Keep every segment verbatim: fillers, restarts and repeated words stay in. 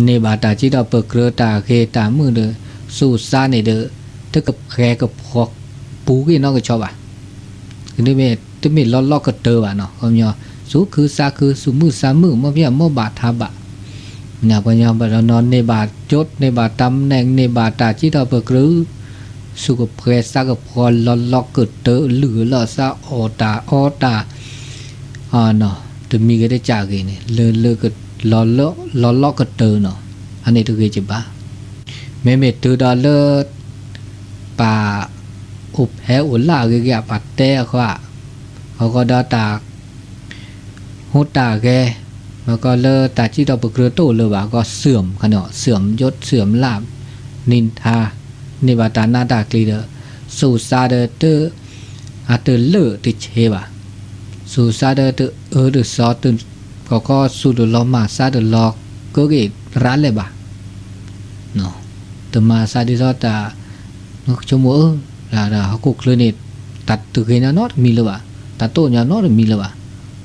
န့ၢ်ဘၣ်တၢ်စံးထီၣ်ပတြၢၤ တၢ်ဂ့ၤတၢ်မုာ်ဒီး သူၣ်စၢ်န့ၣ်ဒီး တကပှဲၤကပှီၤပူၤက့ၤနီတကဆီဘၣ်. တမ့ၢ် တမ့ၢ်လီၤလီၤကတၢၢ်ဘၣ်နီၤ. ခီပညီ သူၣ်ခုသးခု သူၣ်မုာ်သးမုာ် မီၢ်ပျၢ်မီၢ်ဘၣ်ထးဘၣ် န့ၣ် ပှၤညီဘၣ်နီၤ န့ၢ်ဘၣ် ယုတ်ၢ် န့ၢ်ဘၣ် တၢ်မနဲၣ် န့ၢ်ဘၣ်တၢ်စံးထီၣ်ပတြၢၤ သူၣ်ကပှဲၤသးကပှီၤ လီၤလီၤကတၢၢ် လုၢ်လီၤသး အီၣ်တၢ်အီတၢ် အနီၤ တမံၤဂ့ၤတကးဂ့ၤန့ၣ် လၢ လၢက လီၤလီၤ လီၤလီၤကတၢၢ်နီၤ. အန့ၣ်တဂ့ၤကဘၣ်. မ့မ့ၢ်တုၤဒီးလၢ ပှၤအိၣ်ဖဲအိၣ်လၢအဂ့ၤဂ့ၤ ပှၤတဲအဃိ အဃိဒီး တၢ်ဟူးတၢ်ဂဲၤ မ့ၢ်ကီးလၢတၢ်စံးထီၣ်ပတြၢၤတအိၣ်လၢၤဘၣ်အဃိ เสื่อม ခီနီၤ เสื่อมยศ เสื่อมลาภ นินทา န့ၢ်ဘၣ်တၢ်နးတၢ်ကျံၤဒီး သူၣ်စၢ်ဒီးတ အတလၢာ်တဆ့ဘၣ်. သူၣ်စၢ်ဒီးတအၢတစီၤ တ ကီၢ်ကီၢ် သူၣ်တလီၤမၢ်စၢ်တလီၤကၢက့ၤရၤလဲၣ်ဘၣ် နီၤ. တမၤစၢ်ဒ်သိးတၢ် ဆိကမိၣ်အၢ တၢ် တၢ်ဟီၣ်ခိၣ်ချၢန့ၣ် တၢ်တဂ့ၤညါနီတမံၤလၢၤဘၣ်, တၢ်တိၣ်ညါနီတမံၤလၢၤဘၣ်.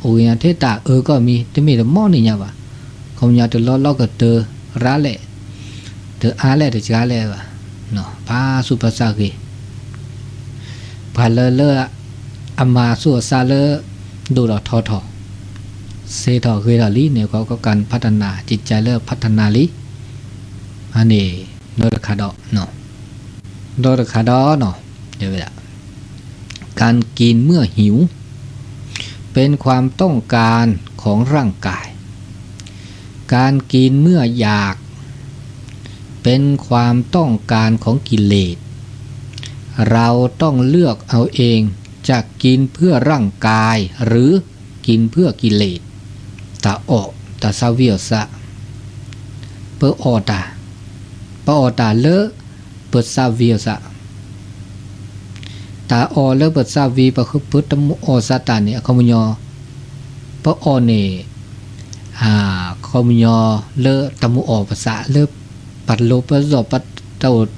အိၣ်ဂ့ၤညါထဲတၢ်အၢကီၢ်မံၤ တမ့ၢ်တမီၢ်န့ၢ်ညါဘၣ်. ခီပညီတလီၤလီၤကတၢၢ်ရၤလဲၣ်, တအါလဲၣ်တစှၤလဲၣ်ဘၣ်, နီၤ, ဖးဆူဖးစၢ်ဂ့ၤ ပှၤလၢ လၢအမၤဆူၣ်အစၢ်လၢ ဒိၣ်ထီၣ်ထီထီၣ် စ့ထီၣ်ဂ့ၤထီၣ်လံန့ၣ် ကီး ကီး การพัฒนา จิตใจ လၢ พัฒนา လံ. အန့ၣ် ဒီးတခါဒီး နီၤ, ဒီးတခါဒီး နီၤ, တဲဝဲဒၣ် การกินเมื่อหิว เป็นความต้องการของร่างกาย การกินเมื่ออยาก เป็นความต้องการของกิเลส เราต้องเลือกเอาเอง จะกินเพื่อร่างกาย หรือกินเพื่อกิเลส. တၢ်အီၣ် တၢ်သၣ်ဝံၣ်အီၣ်သး ပအီၣ်တၢ်, ပအီၣ်တၢ်လၢ ပသၣ်ဝံၣ်အီၣ်သး, တၢ်အီၣ်လၢပသၣ်ဝံၣ် ပ ပတမူအီၣ်သးတၢ်န့ၣ် အခီပညီ ပအီၣ်န့ၣ် အခီပညီလၢတမူအီၣ်ပသး လၢပလိၤပစီၣ်ပတၢ်အိၣ်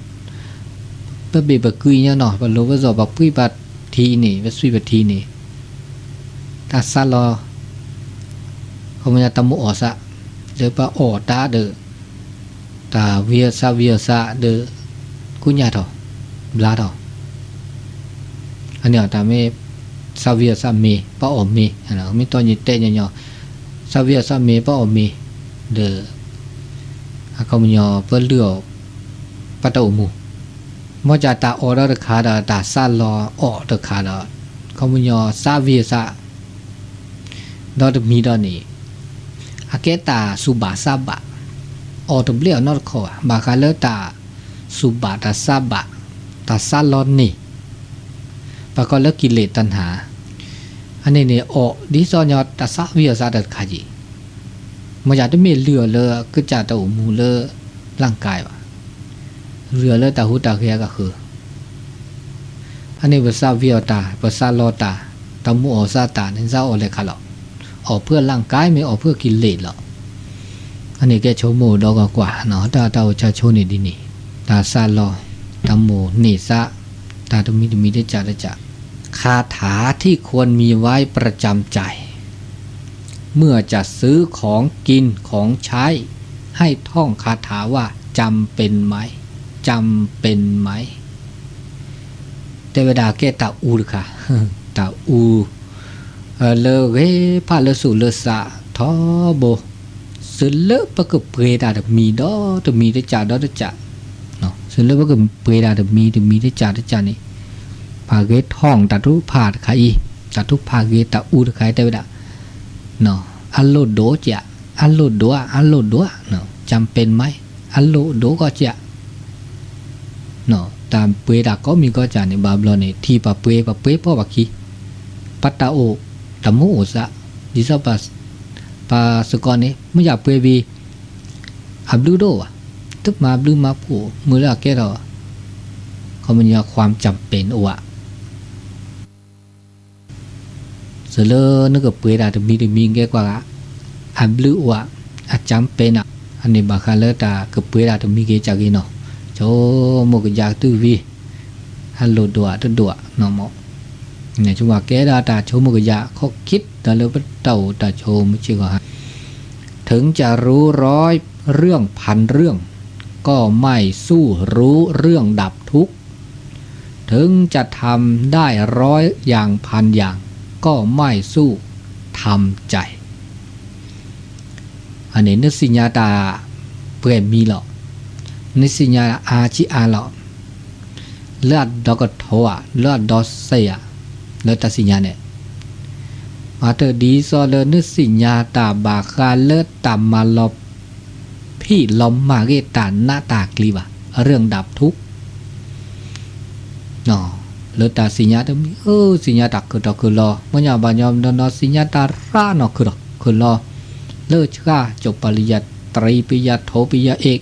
ပဘ့ၣ်ပကွံညါနီၤ ပလိၤပစီၣ်ပပှံၢ်ပထံန့ၣ် ပသွံၣ်ပထံန့ၣ် တၢ်သၣ်လီၤ အခီပညီတမူအီၣ်သး လၢပအီၣ်တၢ်ဒီး တၢ်ဝံၣ်အီၣ်သးဝံၣ်အီၣ်သးဒီး ကူၣ်ညါထီၣ် ဘျါထီၣ် အန့ၣ်အတၢ်မ့ၢ် သၣ်ဝံၣ်အီၣ်သးမ့ၤ ပအီၣ်မ့ၤ မ့ၢ်တီၢ်ညီတဲညီညီ သၣ်ဝံၣ်အီၣ်သးမ့ၤ ပအီၣ်မ့ၤ ဒီး အခီပညီပလုၢ်အီၣ် ပတၢ်အိၣ်မူ မ့ၢ်ကတၢ်အီၣ်ဒီးတခါဒီး တၢ်သၣ်လီၤအီၣ်တခါဒီး အခီပညီသၣ်ဝံၣ်အီၣ်သး ဒီးတမံၤဒီးန့ၣ် အကဲတၢ်သူၣ်ဘၣ်သးဘၣ် အီၣ်တဘျဲၣ်အီၣ်နီတခီဘၣ် ဘၣ်ဃးလၢတၢ်သူၣ်ဘၣ်တၢ်သးဘၣ် တၢ်သၣ်လီၤန့ၣ် ပကိးလၢ กิเลส တၢ်ဟး အန့ၣ်န့ၣ် အီၣ်ဒ်သိးညီတၢ်သၣ်ဝံၣ်အီၣ်သးတၢ်တခါက့ၤ မ့ၢ်ယၤတမ့ၢ်လုၢ်အီၣ်လၢကစၢ်တၢ်အိၣ်မူလၢ ร่างกาย ဘၣ် လုၢ်အီၣ်လၢတၢ်ဟူးတၢ်ဂဲၤအကဃၢၤ အန့ၣ်ပသၣ်ဝံၣ်အီၣ်တၢ် ပသၣ်လီၤတၢ် တၢ်မူအီၣ်သးတၢ်န့ၣ် သၣ်အီၣ်လဲၤခါလီၤ အီၣ်เพื่อร่างกาย မ့ၢ်အီၣ်เพื่อ กิเลส လီၤ အန့ၣ်ကဲဆိကမိၣ်ဒီးကွၢ်ကွၢ်နီၤ တၢ်တၢ်အိၣ်ဆၣ်ဆိန့ၣ်ဒ်န့ၣ် တၢ်သၣ်လီၤ တၢ်မူန့ၢ်သး တၢ်တမံၤတမံၤတကးတကး คาถาที่ควรมีไว้ประจำใจ เมื่อจะซื้อของกินของใช้ ให้ท่องคาถาว่า จำเป็นไหม จำเป็นไหม တဲဝဲဒၣ်ကဲတၢ်အူတခါ တၢ်အူ လၢဂ့ၤဖးလၢသူၣ်လၢသးထီဘိ စၢလၢပကပှ့ၤတၢ်တမံၤဒီးတမံၤတကးဒီးတကး စၢလၢပကပှ့ၤတၢ်တမံၤတမံၤတကးတကးန့ၣ် ပှၤဂ့ၤ ท่อง တၢ်ထုကဖၣ်တခါအံၤ တၢ်ထုကဖၣ်ဂ့ၤ တၢ်အူတခါအံၤတဲဝဲဒၣ် အလိၣ်ဒိၣ်ကၠး အလိၣ်ဒိၣ် အလိၣ်ဒိၣ် จำเป็นไหม အလိၣ်ဒိၣ်ကီးကၠး တၢ်ပှ့ၤတၢ်ကိးမံၤကိးကၠးန့ၣ် ဘၣ်ဘျီန့ၣ် ထံၣ်ပှၤပှ့ၤ ပှၤပှ့ၤပိာ်ပှၤခံ ပတၢ်အိၣ် တၢ်မူအိၣ်သး ဒ်သိးပှၤစ့ၢ်ကီးန့ၣ် မ့ၢ်ယၤပှ့ၤဝံၤ အဘျုးတအိၣ်ဘၣ် တမၤဘျုးမၤဖှိၣ် မ့ၢ်လၢအကဲထီၣ် ခီပညီ ความจำเป็น အိၣ်ဧါ စၢလၢနကပှ့ၤတၢ်တမံၤတမံၤကဲကွၢ် အဘျုးအိၣ်ဧါ အကြမ်းပၢၣ်နၤ အန့ၣ်ဘၣ်ဃးလၢတၢ်ကပှ့ၤတၢ်တမံၤဂ့ၤကၠးဂ့ၤနီၤ ဆိကမိၣ်ကယၤကတုၢ်ဝံၤ အလိၣ်ဒိၣ်ဧါတဒိၣ်ဧါနီၤမး န့ၣ်ဆိကမိၣ်ကဲဒၣ်တၢ်ဆိကမိၣ်ကယၤ ข้อคิด တၢ်လၢပတၢ်အိၣ်တၢ်ဆိကမိၣ်စ့ၢ်ကီးဧါ ถึงจะรู้ร้อยเรื่องพันเรื่อง ก็ไม่สู้รู้เรื่องดับทุกข์ ถึงจะทำได้ร้อยอย่างพันอย่าง ก็ไม่สู้ทำใจ๋ อันนี้นึกสิญญาต๋าเปื้อนมีหรอก นึกสิญญาอาชิอาหรอก လၢတ်ႈဒီးကထိၣ်ဧါ လၢတ်ႈဒီးစ့ဢႃႈ လၢတၢ်သ့ၣ်ညါန့ၣ် မၤတၢ်ဒ်သိးလၢနသိၣ်ညါတၢ်ဘၣ်ဃးလၢတၢ်မၤလီၤဖံးလီၤမၤက့ၤတၢ်နးတၢ်ကျံးဘၣ် เรื่องดับทุกข์ လၢတၢ်သ့ၣ်ညါတမံၤ ဢိူဝ်ၣ် သ့ၣ်ညါတၢ်ခုၣ်တီၢ်ခုၣ်လီၤ မ့ၢ်ညါဘၣ်ညီနီၢ်နီၢ် သ့ၣ်ညါတၢ်ရၣ်နီၢ်ခုၣ်တီၢ်ခုၣ်လီၤ လၢဆှၢ จบปริญญาตรี ปริญญาโท ปริญญาเอก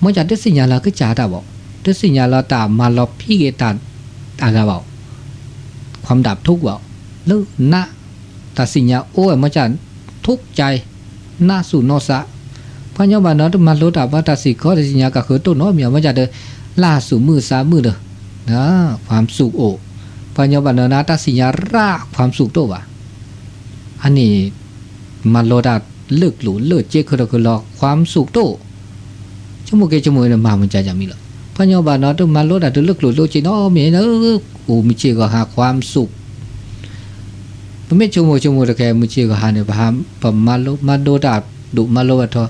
မ့ၢ်ညါတသ့ၣ်ညါလၢကစၢ်တၢ်ဘၣ် တသ့ၣ်ညါလၢတၢ်မၤလီၤဖံးက့ၤတၢ်အဂၤဘၣ် ความดับทุกข์ဘၣ် လၢနး တၢ်သ့ၣ်ညါအိၣ်ဝဲ မ့ၢ်ညါ ทุกข์ใจ နးသူၣ်နီၢ်သး ပှၤညီဘၣ်နီၢ် တမၤလိတၢ်ဘၣ် တၢ်စံးခီတသ့ၣ်ညါကဃုတိၢ်နီၢ်မံၤ မ့ၢ်ညါဒီး လၢ်သူၣ်မုာ်သးမုာ်ဒီး ความสุขအိၣ် ပှၤညီဘၣ်နီၢ်နး တၢ်သ့ၣ်ညါရၣ် ความสุขတိၢ်ဘၣ် အန့ၣ် မၤလိတၢ်လၢကျိၤလၢစ့ခုၣ်တီၢ်ခုၣ်လီၤ ความสุขတိၢ် ဆိကမိၣ်က့ၤဆိကမိၣ်န့ၣ် မၤမုာ်ကၢ်ကၢ်မံၤလီၤ ပှၤညီဘၣ်နီၢ် တမၤလိတၢ်တုၤလၢကျိၤလၢစ့နီတမံၤ အိၣ်မုာ်ဆ့ၣ်ဂီၤဟါ ความสุข ပမ့ၢ်ဆိကမိၣ်ဆိကမိၣ်တကဲ မုာ်ဆ့ၣ်ဂီၤဟါန့ၣ် ပဟး ပမၤလိ မၤဒိတၢ်ဒိၣ် မၤလိဘၣ်ထီၣ်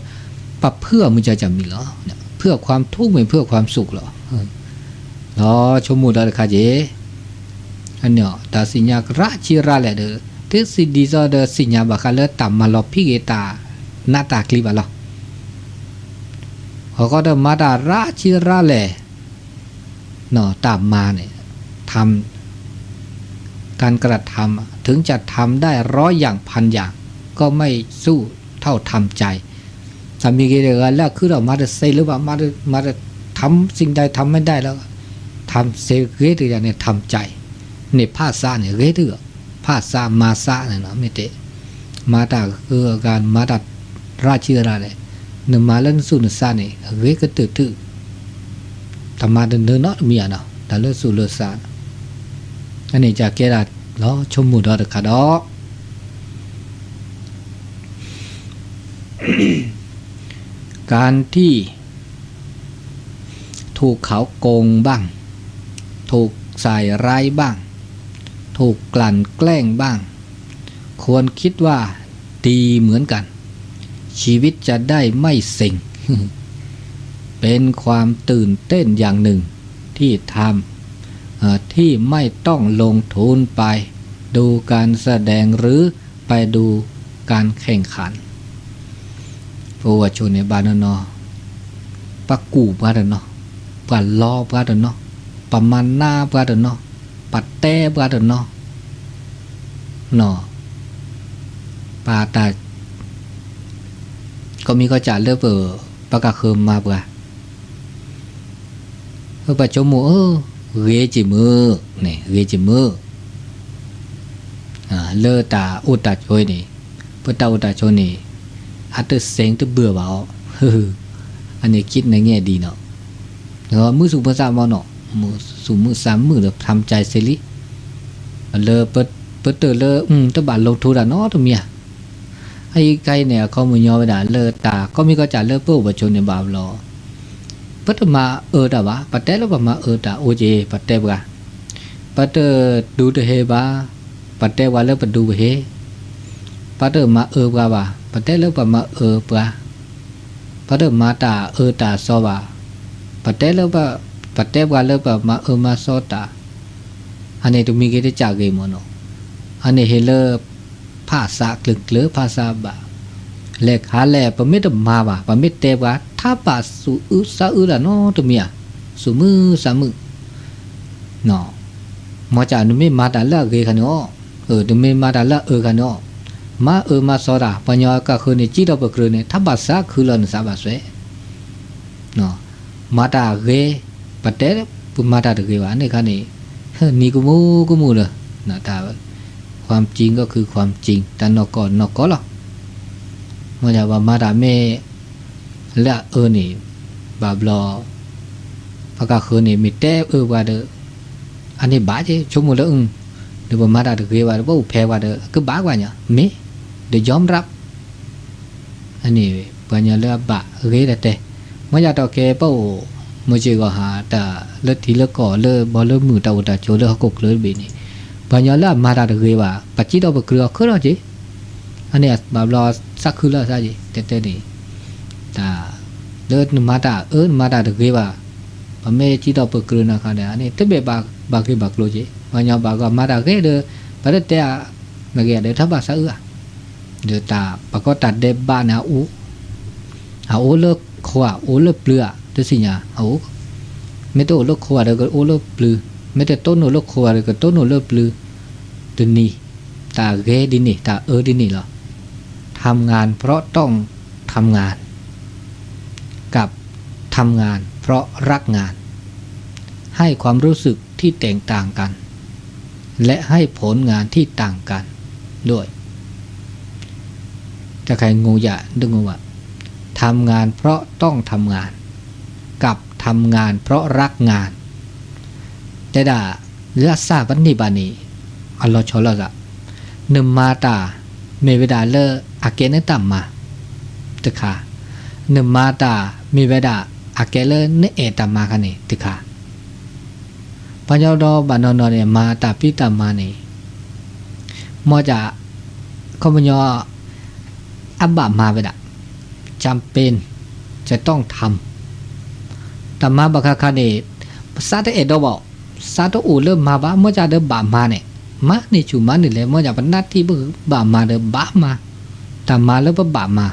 ပဖုအမုာ်ကၢ်ကၢ်မံၤလီၤ ဖုအความทุกข์မ့ၢ်ဖုအความสุขလီၤ လီၤဆိကမိၣ်ဒီးတခါက့ၤ အန့ၣ် တၢ်သ့ၣ်ညါရၣ်ဆံးရၣ်လဲၣ်ဒီး တသ့ၣ်ဒ်သိးဒီးသ့ၣ်ညါဘၣ်ဃးလၢတၢ်မၤလီၤဖံးက့ၤတၢ်နးတၢ်ကျံးဘၣ်လီၤ ဟီၣ်ခိၣ်ဒီးမၤတၢ်ရၣ်ဆံးရၣ်လဲၣ် နီၢ် တၢ်မၤန့ၣ် ทำ การกระทำ ถึงจะทำได้ร้อยอย่างพันอย่าง ก็ไม่สู้เท่าทำใจ တၢ်မ့ၢ်ဂ့ၤတဂၤလၢအခုဒီး မၤတသ့လၢၤဘၣ် မၤတ မၤတ ทำสิ่งใดทำไม่ได้แล้ว ทำเสีย ဂ့ၤတဂၤန့ၣ် ทำใจ န့ၣ် ภาษา န့ၣ် ဂ့ၤတဂၤ ภาษา မၤသးန့ၣ်နီၢ် မ့ၢ်တဲ မၤတၢ်အၢအဂၤ မၤတၢ်ရၣ်ဆံးရၣ်လဲၣ် နမၤလၢနသူၣ်နသးန့ၣ် ဂ့ၤကတၢၢ်တုၤ တၢ်မၤတနၢၤနီတမံၤဧါနီၢ် တၢ်လၢသူၣ်လၢသး အန့ၣ်ကဲဒၣ်လီၤ ဆိကမိၣ်ဒီးတခါဒီး การที่ถูกเขาโกงบ้าง ถูกใส่ร้ายบ้าง ถูกกลั่นแกล้งบ้าง ควรคิดว่าดีเหมือนกัน ชีวิตจะได้ไม่เซ็ง เป็นความตื่นเต้นอย่างหนึ่งที่ทำ เอ่อ ที่ไม่ต้องลงทุนไปดูการแสดงหรือไปดูการแข่งขัน ပဝဲၢ်ဆိန့ၣ် ဘၣ်နီၢ်နီၢ် ပှၤကူၣ်ပှၤတနီၤ ပှၤလီပှၤတနီၤ ပမၤနးပှၤတနီၤ ပတဲပှၤတနီၤ နီၢ် ပတၢ် ကီၢ်မံၤကီၢ်စဲၣ်လၢပ ပကဃုမၤပှၤ ပဆိကမိၣ် အၢ ဂ့ၤစ့ၢ်မုၢ် န့ၣ် ဂ့ၤစ့ၢ်မုၢ် လၢတၢ်အိၣ်တၢ်ဆိးန့ၣ် ပတၢ်အိၣ်တၢ်ဆိးန့ၣ် အတသ့တဘၣ်ဘၣ်အီၤ အန့ၣ် คิดในแง่ดีနီၢ် မုာ်သူၣ်မုာ်သးမုာ်နီၢ် မုာ်သူၣ်မုာ်သးမုာ်ဒီး ทำใจเสียလံ လၢပ ပတၢၢ်လၢ တဘၣ်လီၤထူတၢ်နီတမံၤဧါ အအံၤခဲအံၤန့ၣ် အခီပညီဝဲဒၣ်လၢတၢ် ကီၢ်မံၤကီၢ်စဲၣ်လၢပအိၣ်ပဆိးန့ၣ်ဘၣ်ဘျီ ပတမၤအၢတၢ်ဘၣ် ပတဲလၢပမၤအၢတၢ်အိၣ်က့ၤ ပတဲပှၤ ပတဒူတဟ့ဘၣ် ပတဲပှၤလၢပဒူပဟ့ ပတမၤအၢပှၤဘၣ် ပတဲလၢပမၤအၢပှၤ ပတမၤတၢ်အၢတၢ်သီဘၣ် ပတဲလၢပ ပတဲပှၤလၢပမၤအၢမၤသီတၢ် အန့ၣ်တမံၤဂ့ၤတကးဂ့ၤမ့ၢ်နီၢ် အန့ၣ်ဟ့ၣ်လၢ ภาษา ကျၢၤကျၢၤ ภาษา ဘၣ် လဲၤခါလဲၣ် ပမ့ၢ်တမၤဘၣ် ပမ့ၢ်တဲပှၤ တဘၣ်သူၣ်အုးသးအုးတၢ်နီတမံၤဧါ သူၣ်မုာ်သးမုာ် နီၢ် မ့ၢ်ကနမ့ၢ်မၤတၢ်လၢအဂ့ၤခါန့ၣ်အီၤ နမ့ၢ်မၤတၢ်လၢအအၢခါန့ၣ်အီၤ မၤအၢမၤသီတၢ် ပှၤညီကဃုန့ၣ် စံးထီၣ်ပကြၢးန့ၣ် တဘၣ်သးခုလီၤ နသးဘၣ်စွဲ မၤတၢ်အဂ့ၤ ပတဲ ပမၤတၢ်တဂ့ၤဘၣ် န့ၣ်ခါန့ၣ် နံၤကမူကမူလၢ တၢ် ความจริงก็คือความจริง တၢ်နီၢ်ကီၢ်နီၢ်ကီၢ်လီၤ မ့ၢ်ဒၣ်ပမၤတၢ်မ့ၢ် လၢအအၢန့ၣ် ဘၣ်ဘျီ ပကဃုန့ၣ် မ့ၢ်တဲအၢပှၤဒီး အန့ၣ်ဘၣ်က့ၤ ဆိကမိၣ်လၢ ဒီးပမၤတၢ်တဂ့ၤဘၣ်ဒီး ပအိၣ်ဖဲပှၤဒီး ကဘၣ်ကွၢ်ညါ မ့ၢ် ဒီး ยอมรับ အန့ၣ် ပှၤကညီလၢအဘၣ်ဂ့ၤတၢ်တဲ, မ့ၢ်ယၤဒီးကဲပအိၣ် မုၢ်ကၠ့ၢ်ဂီၤဟါ တၢ်လၢထံလၢကီၢ်လၢဘီလၢမုၢ်တၢ်အိၣ်တၢ်ဆိးလၢဟီၣ်ခိၣ်ချၢတဘ့ၣ်န့ၣ်, ပှၤကညီလၢအမၤတၢ်တဂ့ၤဘၣ် ပစံးထီၣ်ပတြၢၤအီၤခဲလၢာ်က့ၤ, အန့ၣ်ဘၣ်ဘျီသးခုလၢသးက့ၤ တဲတဲန့ၣ်, တၢ်လၢနမၤတၢ်အၢ နမၤတၢ်တဂ့ၤဘၣ် ပမ့ၢ်စံးထီၣ်ပတြၢၤနၤခါဒီး အန့ၣ်တဘၣ်ဘၣ်ဂ့ၤဘၣ်ကျိၤက့ၤ, ပှၤကညီဘၣ်ဂ့ၤမၤတၢ်ဂ့ၤဒီး ပတတဲအါ နဂ့ၤဒီးတဘၣ်သးအုးဧါ, ဒီးတၢ် ပှၤကိးတၢ်ဒဲးဘးန့ၣ်အအိၣ်, အအိၣ်လၢခိဧါ အိၣ်လၢပျုၤဧါ တသ့ၣ်ညါ အအိၣ်, မ့ၢ်တအိၣ်လၢခိဧါဒီးကအိၣ်လၢပျုၤ, မ့ၢ်တတိၢ်နီၣ်လၢခိဧါဒီးကတိၢ်နီၣ်လၢပျုၤ, တနံၤ တၢ်ဂ့ၤဒ်န့ၣ် တၢ်အၢဒ်န့ၣ်လီၤ. ทำงานเพราะต้องทำงาน กับทำงานเพราะรักงาน ให้ความรู้สึกที่แตกต่างกัน และให้ผลงานที่ต่างกันด้วย จะใครงงอย่าดึงงงว่า ทำงานเพราะต้องทำงาน กับทำงานเพราะรักงาน တဲဒၣ် လၢအစၢ်ပန့ၢ်ဘၣ်န့ၣ် အလီၤဆီလိာ်သး, နမၤတၢ် မ့ၢ်ဝဲဒၣ်လၢအကဲနတၢ်မၤ တခါ, နမၤတၢ် မ့ၢ်ဝဲဒၣ် အကဲလၢနအဲၣ်တၢ်မၤခါန့ၣ် တခါ. ပှၤကညီဒီးဘၣ်နီၢ်နီၢ်န့ၣ် မၤတၢ်ဖံးတၢ်မၤန့ၣ် မ့ၢ်ဒၣ် ခီပညီ အဘၣ်မၤဝဲဒၣ် จำเป็น จะต้องทำ တၢ်မၤဘၣ်ခါခါန့ၣ် သးတအဲၣ်ဒိးဘၣ် သးတအိၣ်လၢမၤဘၣ် မ့ၢ်ဒၣ်ဒီးဘၣ်မၤန့ၣ် မၤန့ၢ်ဆူၣ်မၤန့ၢ်လဲၣ် မ့ၢ်ဒၣ်ပနၢ်ထံၣ်ဘၣ်မၤဒီးဘၣ်မၤ တၢ်မၤလၢပဘၣ်မၤ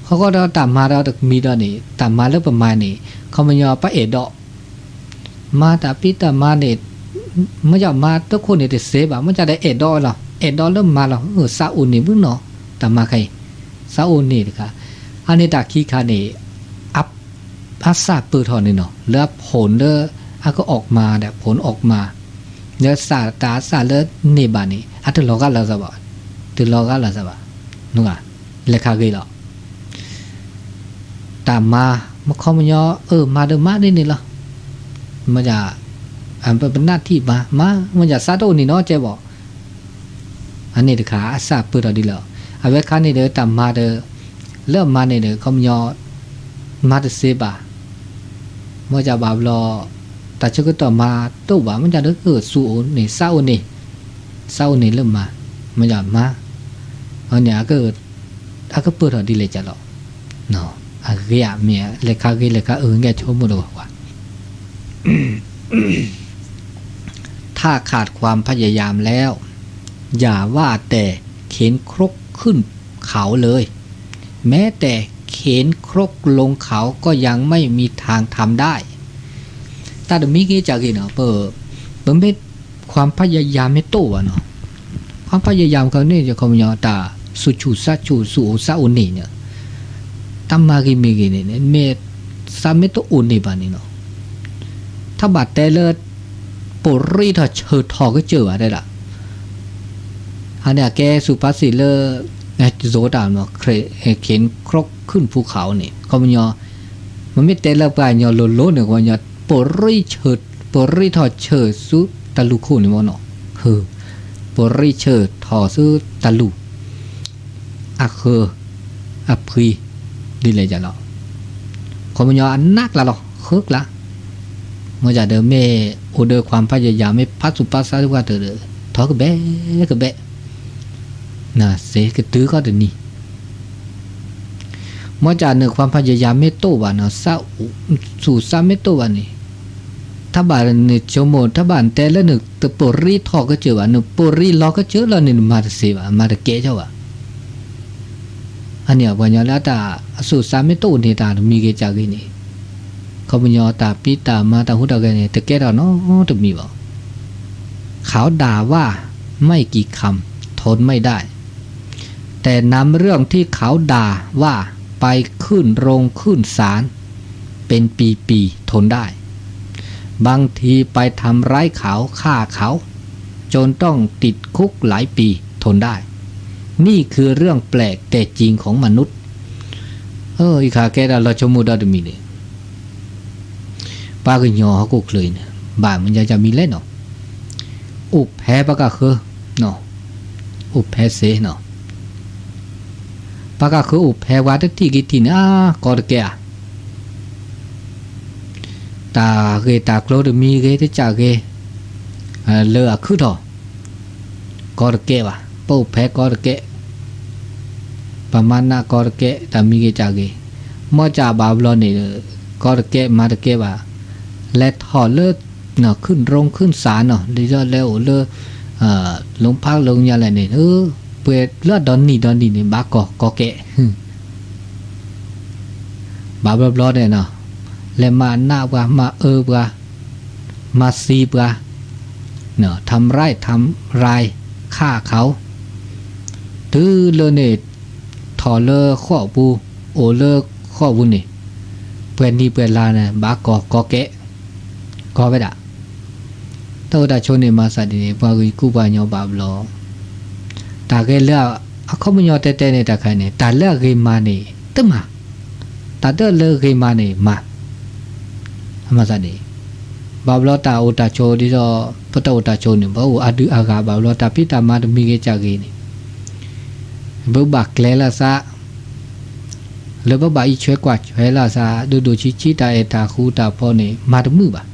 ဃီဃီဒီးတၢ်မၤဒီးတမံၤဒီးန့ၣ် တၢ်မၤလၢပမၤန့ၣ် ခီပညီပအဲၣ်ဒိး မၤတၢ်ဖံးတၢ်မၤန့ၣ် မ့ၢ်ဒၣ်မၤတခိၣ်န့ၣ်တသ့ဘၣ် မ့ၢ်ဒၣ်ဒီးအဲၣ်ဒိးလီၤ အဲၣ်ဒိးလၢမၤလီၤ အၢ သးအိၣ်န့ၢ်မုၢ်နီၤ တၢ်မၤခဲအံၤ သးအိၣ်န့ၢ်တခါ အန့ၣ်တၢ်ခံခါန့ၣ် အ အစၢ်ပၢၢ်ထီၣ်န့ၣ်နီၤ လၢအ ผล လၢအကအိၣ်မၤဒီး ผล အိၣ်မၤ လၢသးတၢ်အစၢ်လၢန့ၢ်ဘၣ်န့ၣ် အတလီၤဂာ်လၢၤသးဘၣ် တလီၤဂာ်လၢၤသးဘၣ် နုၤဂၤ လဲၤခါဂ့ၤလီၤ တၢ်မၤ မ့ၢ်ခီပညီ အၢ မၤဒီးမၤဒ်န့ၣ်လီၤ မ့ၢ်ဒၣ် အပနၢ်ထံၣ်မၤ မၤ မ့ၢ်ဒၣ်သးတအိၣ်န့ၢ်နီၤကဲဘၣ် အန့ၣ်တခါ အစၢ်ပၢၢ်ထီၣ်ဒ်လဲၣ် အဝဲခါန့ၣ်ဒီးတၢ်မၤဒီး လၢအမၤန့ၣ်ဒီး ခီပညီ မၤတသ့ဘၣ် မ့ၢ်ဒၣ်ဘၣ်ဘျီ တၢ်ဆၢကတီၢ်မၤတအိၣ်ဘၣ် မ့ၢ်ဒၣ်ဒီး အၢ သူၣ်အိၣ်န့ၢ် သးအိၣ်န့ၢ် သးအိၣ်န့ၢ်လၢမၤ မ့ၢ်ဒၣ်မၤ အန့ၣ် အကပၢၢ်ထီၣ်ဒ်လဲၣ်ကလီၤ အဂ့ၢ်အမ့ၢ် လဲၤခါဂ့ၤလဲၤခါအၢ ငဲၢ်ဆိကမိၣ်တဂီၢ်ကွၢ် ถ้าขาดความพยายามแล้ว อย่าว่าแต่เข็นครกขึ้นเขาเลย แม้แต่เข็นครกลงเขาก็ยังไม่มีทางทำได้ တၢ်တမံၤဂ့ၤကဂ့ၤနီၤ ပ ပမ့ၢ် ความพยายาม မ့ၢ်တအိၣ်ဘၣ်နီၤ ความพยายาม ခီန့ၣ် ယခီပညီ တၢ်သူၣ်ဆူၣ်သးဆူၣ် သူၣ်အိၣ်သးအိၣ်န့ၢ်န့ၣ် တၢ်မၤဂ့ၤမ့ၢ်ဂ့ၤန့ၣ် မ့ၢ်သးမ့ၢ်တအိၣ်န့ၢ်ဘၣ်န့ၣ်နီၤ တၢ်ဘၣ်တဲလၢ ပရံထီၣ်ဆၢထီၣ်ကစၢၢ်ဘၣ်တဲဒၣ် အန့ၣ်အကဲ สุภาษิต လၢ ယိၤတၢ်နီၤ เข็นครกขึ้นภูเขา န့ၣ် ခီပညီ မ့မ့ၢ်တဲလၢပှၤကညီလိၤလိၤန့ၣ် ခီပညီ ပရံဆၢ ပရံထီၣ်ဆၢဆူတၢ်လူၢ်ခိၣ်န့ၣ်မ့ၢ်နီၤ ဟၢ ပရံဆၢထီၣ်ဆူတၢ်လူၢ် အဃၢၤ အဖှံ ဒ်လဲၣ်ကလီၤ ခီပညီအနးကျါလီၤ ဃၢၤကျါ မ့ၢ်ဒၣ်ဒီးမ့ၢ်အိၣ်ဒီး ความพยายาม မ့ၢ်ဖးသူၣ်ဖးသးတဝၢ်တၢၢ်ဒီး ထီၣ်ကဘဲကဘဲ နစ့ကတုၤခီတနံၤ မ့ၢ်ဒၣ်န ความพยายาม မ့ၢ်တအိၣ်ဘၣ်နီၤ သူၣ်ဆူၣ်သးမ့ၢ်တအိၣ်ဘၣ်န့ၣ် တၢ်ဘၣ်နဆိကမိၣ် တၢ်ဘၣ်နတဲလၢနတပရံထီၣ်ကစၢၢ်ဘၣ် နပရံလီၤကစၢၢ်လီၤန့ၣ် နမၤတသ့ဘၣ် မၤတကဲထီၣ်ဘၣ် အန့ၣ် ပှၤကညီလၢတၢ်သူၣ်ဆူၣ်သးမ့ၢ်တအိၣ်န့ၣ် တၢ်တမံၤဂ့ၤကဂ့ၤန့ၣ် ခီပညီတၢ်ဖံးတၢ်မၤတၢ်ဟူးတၢ်ဂဲၤန့ၣ် တကဲထီၣ်နီတမံၤဘၣ် เขาด่าว่าไม่กี่คำ ทนไม่ได้ แต่นำเรื่องที่เขาด่าว่าไปขึ้นโรงขึ้นศาลเป็นปีๆ ทนได้ บางทีไปทำร้ายเขาฆ่าเขา จนต้องติดคุกหลายปี ทนได้ นี่คือเรื่องแปลกแต่จริงของมนุษย์ အၢ အံၤခါကဲဒၣ်လီၤဆိကမိၣ်ဒီတမံၤန့ၣ် ပှၤကညီဟီၣ်ခိၣ်ချၢအံၤန့ၣ် ဘၣ်မနုၤယမံၤလဲၣ်နီၤ အိၣ်ဖဲပကဃၢၤနီၤ အိၣ်ဖဲစ့ၢ်နီၤ ပှၤကဃုအိၣ်ဖဲဝါတထံၣ်က့ၤထံၣ်န့ၣ် အါ ကီတကဲးဧါ. တၢ်ဂ့ၢ်တၢ်ကျိၤတမံၤဂ့ၤ တကးဂ့ၤ လၢအခုၣ်ထီၣ် ကီတကဲးဘၣ်. ပအိၣ်ဖဲကီတကဲး, ပမၤနးကီတကဲး, တၢ်မံၤဂ့ၤကးဂ့ၤ. မ့ၢ်ကးဘၣ်ဘျီန့ၣ် ကီတကဲး မၤတကဲးဘၣ်. လဲၤထီၣ်လၢ ခုၣ်ဒြိၣ်ခုၣ်စၢ်နီၤ, ဒ်သိးလဲၤအိၣ်လၢ လိၤဖးလိၤညါလဲၣ်န့ၣ် ပှဲၤလၢအဒီနံၣ်ဒီနံၣ်န့ၣ် ဘၣ်ကီ ကီကဲး. ဘၣ်ဘျီဘျီန့ၣ်နီၤ, လဲၤမၤနးပှၤ, မၤအၢပှၤ, မၤသံပှၤ, နီၤ, ทำร้าย ทำร้าย ฆ่าเขา. တုၤလၢန့ၣ် ထီၣ်လၢဃိာ်ပူၤ, အိၣ်လၢဃိာ်ပူၤန့ၣ် ပှဲၤနံၣ်ပှဲၤလါန့ၣ် ဘၣ်ကီ ကီကဲး, ကီဝဲဒၣ်. တၢ်အိၣ်တၢ်ဆိးန့ၣ် မၤသးဒ်န့ၣ် ပှၤဂ့ၢ်ကူပှၤကညီဘၣ်ဘျီ. တၢ်ဂ့ၢ်လၢအခီပညီတဲတဲန့ၣ် တၢ်ခါန့ၣ် တၢ်လၢအဂ့ၤမၤန့ၣ် တမၤ, တၢ်တလၢအဂ့ၤမၤန့ၣ်မၤ. မၤသးဒ် ဘၣ်ဘျီတၢ်အိၣ်တၢ်ဆိးဒ်သိး ပတၢ်အိၣ်တၢ်ဆိးန့ၣ် ပအိၣ်အဒုးအဂၤဘၣ်ဘျီ တၢ်ဖံးတၢ်မၤတမံၤဂ့ၤကးဂ့ၤန့ၣ် ပဘၣ်ကျဲၤလၢအသး လၢပဘၣ်အံးဆွဲကွၢ်ဆွဲလၢအသး ဒိၣ်ဒိၣ်ဆံးဆံး တၢ်အဲၣ်တၢ်ဃူတၢ်ဖိးန့ၣ် မၤတမုာ်ဘၣ်.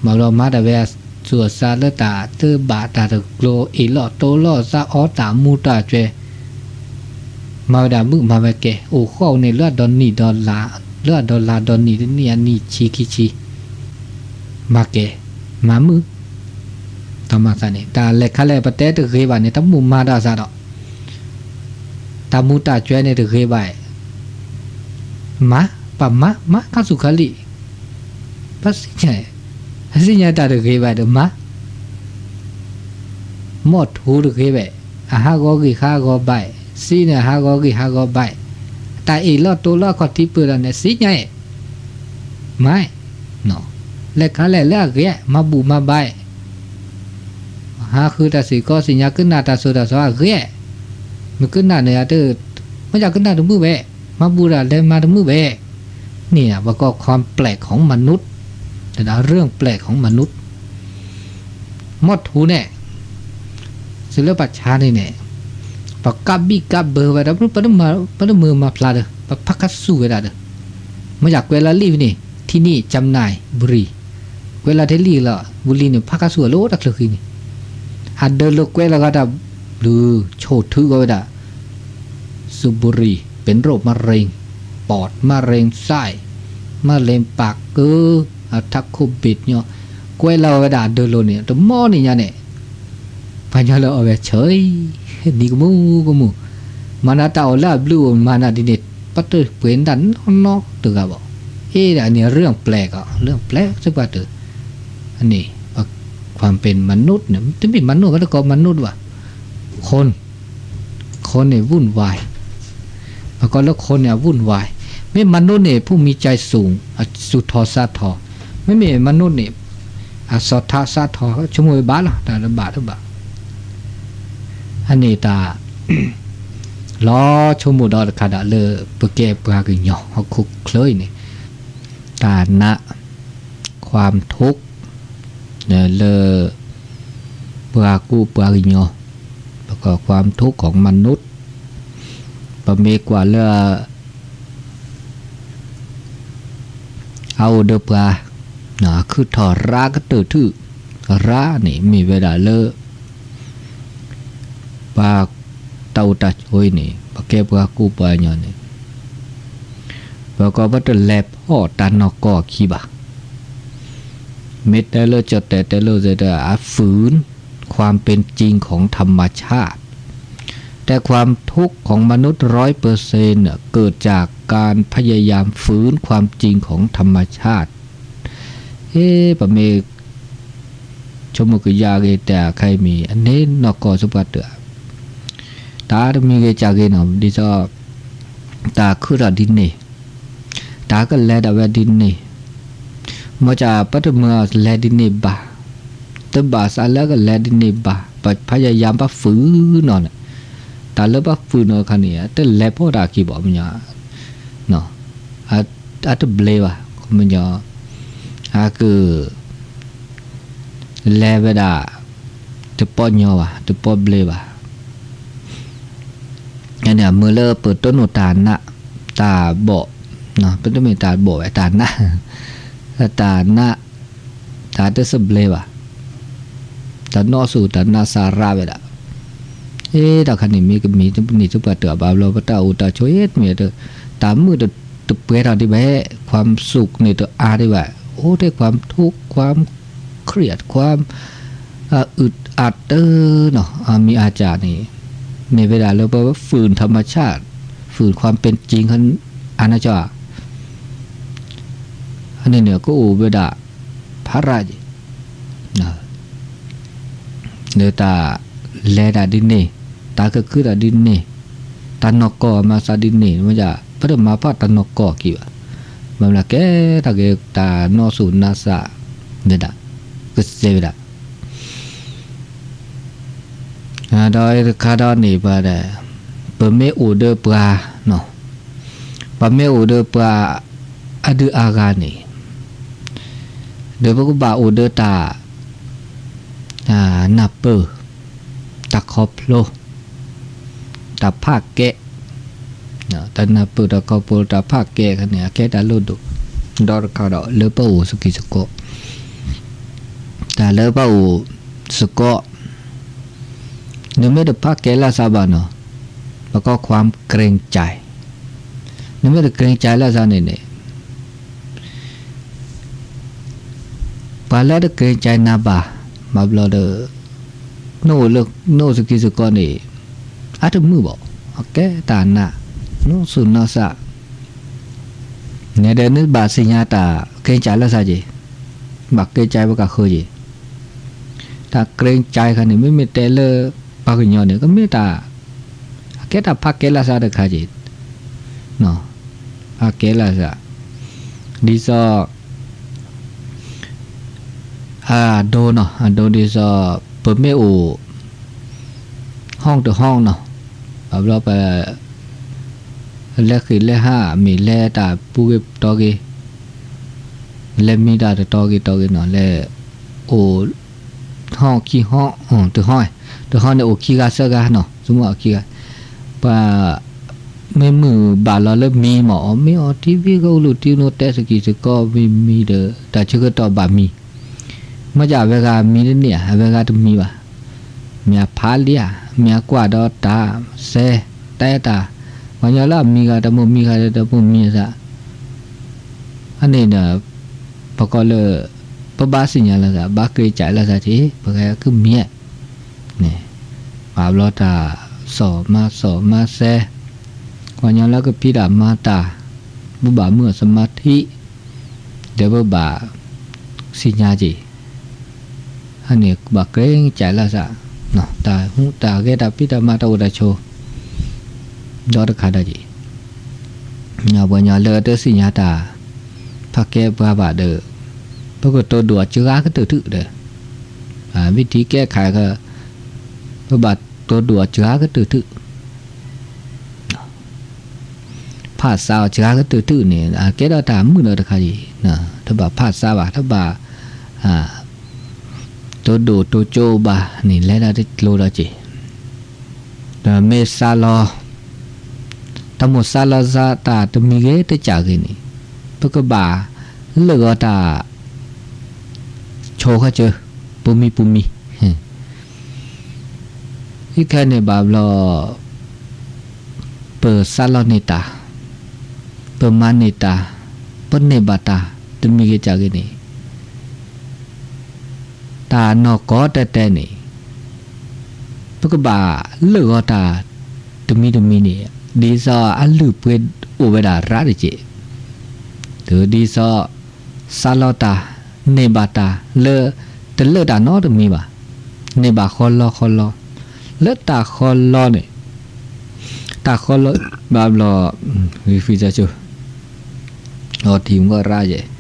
ဘၣ်ဘျီမၤတၢ်ဝဲအသူၣ်အသးလၢတၢ်တဘၣ်တၢ်တကျိၤ အ့ၣ်လိာ်တိလိာ်သး အီတၢ်မူတၢ်ကွဲး မၤဝဲဒၣ်မုာ်မၤဝဲကဲး အိၣ်ဃိာ်န့ၣ် လၢအဒီနံၣ်ဒီလါ လၢအဒီလါဒီနံၣ် တနံၣ်အနံၣ် ဆံခံဆံ မၤကဲး မၤမုာ်. တၢ်မၤသးန့ၣ် တၢ်လဲၤခါလဲၣ် ပတဲတဂ့ၤဘၣ်န့ၣ် တမုာ်မၤတၢ်သးဒီး တၢ်မူတၢ်ကွဲးန့ၣ်တဂ့ၤဘၣ် မၤ ပမၤ မၤခါဆူၣ်ခါလံ ပစံၣ်ညါ ပစံၣ်ညါတၢ်တဂ့ၤဘၣ်ဒီးမၤ မီၢ်ထူတဂ့ၤဘၣ် အဟးဂီၤဂံၢ်ဟးဂီၤဘါ စံးန့ၣ် အဟးဂီၤဂံၢ်ဟးဂီၤဘါ တၢ်အ့ၣ်လိာ်တိလိာ်အခီၣ်ထံးပၢၢ်ဒီးန့ၣ် စံးညါ မၤ နီၤ လဲၤခါလဲၣ်လၢအဂ့ၤ မၤဘူၣ်မၤဘါ ဟးဃုတၢ်စ့ၢ်ကီး စံၣ်ညါကနၣ်တၢ်သိၣ်တၢ်သီအဂ့ၤ မ့ၢ်ကနၣ်န့ၣ် အတ မ့ၢ်ယကနၣ်တမုာ်ဘၣ် မၤဘူၣ်ဒၣ်လဲၤမၤတမုာ်ဘၣ် န့ၣ် ပကိး ความแปลกของมนุษย์ တၢ် เรื่องแปลกของมนุษย์ မီၢ်ထူန့ၣ် စံးလၢပှၤဆါန့ၣ်န့ၣ် ပကပ်ဘံၣ်ကပ်ဘၢဝဲ ဒီးပတမၤ ပတမၤမၤဖျါဒီး ပဖးခါဆူၣ်ဝဲဒၣ်ဒီး မ့ၢ်ယကွဲးလီၤလံာ်ဝဲန့ၣ် ที่นี่จำหน่ายบุหรี่ ကွဲးလီၤထဲလံာ်လီၤ ဝံၤလံန့ၣ် ဖးခါဆူၣ်အလိၤတချုးခံန့ၣ် အဒၢးလိာ်ကွဲးလီၤဂၤတၢ်ဘျုး ဆိၣ်ထုကီးဝဲဒၣ် สูบบุหรี่เป็นโรคมะเร็ง ปอด มะเร็งไส้ มะเร็งปาก ကၢ အထးခိၣ်ဘ့ၣ်ညီ ကွဲးလီၤဝဲဒၣ်အဒၢးလိာ်န့ၣ် တမီၢ်န့ၣ်ညါန့ၣ် ပှၤညီလၢအီၣ်ဝဲဆၢအံၤ ဒ်ကမူကမူ မၤနၤတၢ်အီၣ်လၢအဘျုးအိၣ် မၤနၤဒ်န့ၣ် ပတပှ့ၤနၤနီတဂၤဘၣ် အ့ ဒၣ်န့ၣ် เรื่องแปลก အီၤ เรื่องแปลก စ့ၢ်ကီးတၢ် အန့ၣ် ความเป็นมนุษย์ န့ၣ် တမ့ၢ် มนุษย์ ဘၣ်တကိး มนุษย์ ဘၣ် คน คนเนี่ยวุ่นวาย ပကိးလၢ คนเนี่ย วุ่นวาย မ့မ့ၢ် มนุษย์ န့ၣ် ผู้มีใจสูง အသူၣ်ထီၣ်သးထီၣ် မ့မ့ၢ် มนุษย์ န့ၣ် အစီၣ်ထီၣ်သးထီၣ် ဆိကမိၣ်ဝဲဘၣ်လီၤ တၢ်တဘၣ်တဘၣ် အန့ၣ်တၢ် လီၤဆိကမိၣ်ဒီးတခါဒၣ်လၢ ပကဲပှၤကညီ ဟီၣ်ခိၣ်ချၢအံၤန့ၣ် တၢ်နး ความทุกข์ လၢ ပှၤကူပှၤကညီ ပကိး ความทุกข์ของมนุษย์ ပမ့ၢ်ကွၢ်လၢ အအိၣ်ဒီးပှၤ ခုၣ်ထီၣ်ရါကတၢၢ်ထူၣ် ရါန့ၣ် မ့ၢ်ဝဲဒၣ်လၢ ပှၤတၢ်အိၣ်တၢ်ဆိးအံၤန့ၣ် ပကဲပှၤကူပှၤကညီန့ၣ် ပကိးပတလဲၤဖီၣ်တၢ်နီၢ်ကီၢ်အခံဘၣ် မ့ၢ်တဲလၢကၠီၣ်တဲာ်တဲလၢ จะฝืนความเป็นจริงของธรรมชาติ แต่ความทุกข์ของมนุษย์ร้อยเปอร์เซ็นต์เนี่ย เกิดจากการพยายามฝืนความจริงของธรรมชาติ အ့ ပမ့ၢ်ဆိကမိၣ်ကယၢ်ဂ့ၤ တၢ်ခဲအံၤမ့ၢ် အန့ၣ်နီၢ်ကီၢ်စ့ၢ်ကီးတၢ် တၢ်တမံၤဂ့ၤကၢ်ဂ့ၤနီၤ ဒ်သိး တၢ်ခုၣ်ထီၣ်ဒ်န့ၣ် တၢ်ကလဲၤဒၣ်ဝဲဒ်န့ၣ် မ့ၢ်ကပတမၤလဲၤဒ်န့ၣ်ဘၣ် တဘၣ်သးလၢကလဲၤဒ်န့ၣ်ဘၣ် ပ พยายาม ပဖုၣ်နီၤန့ၣ် တၢ်လၢပဖုၣ်နီၤခါန့ၣ် တလဲၤဖီၣ်တၢ်ခံဘၣ် မ့ၢ်ညီ အတဘျီဘၣ် မ့ၢ်ညီ အက လဲၤဝဲဒၣ် တပီၢ်ညီဘၣ် တပီၢ်ဘျီဘၣ် အန့ၣ် မ့ၢ်လၢပတိၢ်နီၣ်တၢ်နး တၢ်ဘီၣ် နီၤ, ပတမ့ၢ်တၢ်ဘီၣ်ဝဲ တၢ်နး တၢ်နး တၢ်တသဘျ့ဘၣ် တၢ်နီၣ်သူၣ် တၢ်နးစၢ်ရၣ်ဝဲဒၣ်. အ့ တၢ်ခါန့ၣ် မ့ၢ်ကမံၤတနံၤတပှၢ်တၢၢ် ဘၣ်ဘျီ ပတၢ်အိၣ်တၢ်ဆိး အ့ တမ့ၢ်တ တၢ်မုာ်တ တပှဲၤထီၣ်ဒံးဘၣ်, ความสุข န့ၣ် တအါဒံးဘၣ်. အိၣ်ထဲ ความทุกข์ ความเครียด ความ အ อึดอัด တနီၤ အမံၤအါစၢ်န့ၣ် မ့ၢ်ဝဲဒၣ်လၢပ ฝืนธรรมชาติ ฝืนความเป็นจริง အါနၢ်ကၠီ အန့ၣ်န့ၣ် ကအိၣ်ဝဲဒၣ် ဖးရၣ်က့ၤ လၢတၢ်လဲၤတၢ်ဒ်န့ၣ် တၢ်ကခုတၢ်ဒ်န့ၣ် တၢ်နီၢ်ကီၢ်မၤသးဒ်န့ၣ် မ့ၢ်ဒၣ် ပတမၤဖးတၢ်နီၢ်ကီၢ်က့ၤဘၣ်. မ့ၢ်လၢကဲတၢ်က့ၤ တၢ်နီၣ်သူၣ်နၢ်သး ဝဲဒၣ် ကစဲဝဲဒၣ် အဒီးတခါဒီးန့ၣ် ပှၤဒီး ပမ့ၢ်အိၣ်ဒီးပှၤနီၤ ပမ့ၢ်အိၣ်ဒီးပှၤအဒုးအါဂၤန့ၣ် ဒီးပကဘၣ်အိၣ်ဒီးတၢ် တၢ်နၢ်ပၢၢ် တၢ်ခီဖျိ တၢ်ဖးကဲ တၢ်နၢ်ပၢၢ် တၢ်ခီဖျိ တၢ်ဖးကဲခါန့ၣ် အကဲတၢ်လိၣ်ဒိၣ် ဒီးတခါဒီး လၢပအိၣ်စကံးစကီး တၢ်လၢပအိၣ်စကီး နမ့ၢ်တဖးကဲလၢ်သးဘၣ်နီၤ ပကီး ความเกรงใจ နမ့ၢ်တเกรงใจလၢ်သးန့ၣ်န့ၣ် ပှၤလၢတเกรงใจနၤဘၣ် ဘၣ်ဘျီဒီး နအိၣ်လၢ နအိၣ်စကံးစကီးန့ၣ် အတမုာ်ဘၣ် အကဲတၢ်နး နီၣ်သူၣ်နီၣ်သး န့ၣ်ဒီး နဘၣ်သ့ၣ်ညါတၢ်เกรงใจလၢ်သးက့ၤ ဘၣ်เกรงใจပကဃုက့ၤ တၢ်เกรงใจခါန့ၣ် မ့မ့ၢ်တဲလၢပှၤကညီန့ၣ် ကမ့ၢ်တၢ် အကဲတၢ်ဖးကဲလၢ်သးတခါက့ၤ နီၤ ဖးကဲလၢ်သး ဒ်သိး အဒိနီၤ အဒိဒ်သိး ပမ့ၢ်အိၣ် ห้องတစ်ห้องနီၤ ဘၣ်ဘျီပ လဲၤဃ့ၢ်လဲၤဟး မ့ၢ်လဲၤတၢ်ပူၤဂ့ၤတီၤဂ့ၤ လဲၤမံတၢ်တတီၤဂ့ၤတီၤဂ့ၤနီၤ လဲၤအိၣ် ห้อง ခံ ห้อง အ တစ် ห้อง တစ် ห้องန့ၣ် အိၣ်ခံဂၤသၢဂၤနီၤ စမုၢ်အိၣ်ခံဂၤ ပှၤ မ့ၢ်မုၢ်ဘၣ်လီၤလၢမံမး အီၣ်မ့ၢ်အီၣ်ထံဝံၤ ကအိၣ်လူၤထံနီၤ တဲစကံးစကီး မံမံဒီး တၢ်ဆၢကတီၢ်ဘၣ်မံ မ့ၢ်ဒ်အဝဲဂၤမံတန့ၢ်ဧါ အဝဲဂၤတမံဘၣ် မ့ၢ်အဖးလံဧါ မ့ၢ်အကွၢ်ဒီးတၢ်စဲ တဲတၢ် ပှၤညီလၢအမံဂၤတမုာ် မံဂၤတမုာ်မံအသး အန့ၣ်ဒီး ပကိးလၢ ပဘၣ်သ့ၣ်ညါလၢ်သး ဘၣ်เกรงใจလၢ်သးက့ၤ ပကဟဲကမံ န့ၣ် ဘၣ်ဘျီတၢ်စီၣ်မၤစီၣ်မၤစဲ ပှၤညီလၢကဖံးတၢ်မၤတၢ် ပဘၣ်မုၢ်အစမၤထံ ဒီးပဘၣ်သ့ၣ်ညါက့ၤ အန့ၣ်ဘၣ်เกรงใจလၢ်သး တၢ်ဟူးတၢ်ဂဲၤ တၢ်ဖံးတၢ်မၤ တၢ်အိၣ်တၢ်ဆိး ဒီးတခါဒီးက့ၤ ပှၤညီလၢတသ့ၣ်ညါတၢ် ဖးကဲပှၤဘၣ်ဒီး ပကတိၤဒိၣ်အစှၤကတၢၢ်ထုဒီး วิธีแก้ไข က ပဘၣ်တိၤဒိၣ်အစှၤကတၢၢ်ထု ဖးသးအစှၤကတၢၢ်ထုန့ၣ် အကဲဒီးတၢ်မုာ်ဒီးတခါအံၤ တဘၣ်ဖးသးဘၣ် တဘၣ် တိၤဒိၣ်တိၤကၠိဘၣ်န့ၣ် လဲၤဒၣ်တကျိၤဒီးက့ၤ ဒီးမ့ၢ်စးလီၤ တၢ်မိၣ်စးလီၤစးတၢ်တမံၤဂ့ၤတကၢ်ဂ့ၤန့ၣ် ပကဘၣ်လၢာ်ဂီၤတၢ်ဆိးခီၣ်ဆၢ ပူၤမံပူၤမံ အံၤခဲန့ၣ်ဘၣ်ဘျီ ပစးလီၤန့ၢ်တၢ် ပမၤန့ၢ်တၢ် ပန့ၢ်ဘၣ်တၢ် တမံၤဂ့ၤကၢ်ဂ့ၤန့ၣ် တၢ်နီၢ်ကီၢ်တဲတဲန့ၣ် ပကဘၣ်လၢာ်ဂီၤတၢ်တမံၤတမံၤန့ၣ် ဒ်သိးအလုၢ်အပှ့ၤအိၣ်ဝဲဒၣ်ရၣ်တက့ၢ် တုၤဒ်သိး စးလီၤတၢ် န့ၢ်ဘၣ်တၢ်လၢ တလၢာ်တၢ်နီတမံၤဘၣ် န့ၢ်ဘၣ်ဃီလီဃီလီ လၢတၢ်ဃီလီန့ၣ် တၢ်ဃီလီဘၣ်ဘျီ ဝံၤဖံးစၢ်ဆိ အီထံမ့ၢ်ရၣ်ယဲၢ်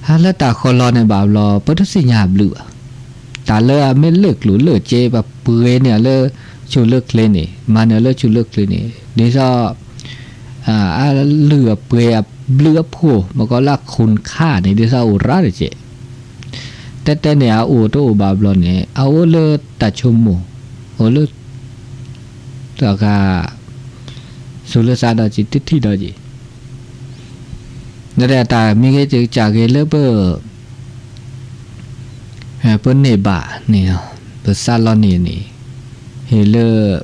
ဟါလၢတၢ်ဃီလီန့ၣ်ဘၣ်ဘျီ ပတသ့ၣ်ညါဘျုးဘၣ် တၢ်လၢအမ့ၢ်လၢာ်ကျိၤလၢာ်စ့ ပပှ့ၤန့ၢ်အီၤလၢဆူၣ်လၢချ့န့ၣ် မၤန့ၢ်အီၤလၢဆူၣ်လၢချ့န့ၣ် ဒ်သိး အလုၢ်အပှ့ၤအဘျုးအဖှိၣ် မ့ၢ်ကီးလၢအခိၣ်ခါန့ၣ် ဒ်သိးအိၣ်ရၣ်တက့ၢ် တဲတဲန့ၣ် အအိၣ်တအိၣ်ဘၣ်ဘျီန့ၣ် အအိၣ်လၢတၢ်ဆိကမိၣ် အိၣ်လၢ တၢ်က သူၣ်လၢသးဒီးက့ၤ တထံၣ်ဒီးက့ၤ လၢတၢ်မံဂ့ၤစၢ်ဂ့ၤလၢပ အဲ ပန့ၢ်ဘၣ်န့ၣ် ပစးလီၤန့ၢ်န့ၣ် ဟ့ၣ်လၢ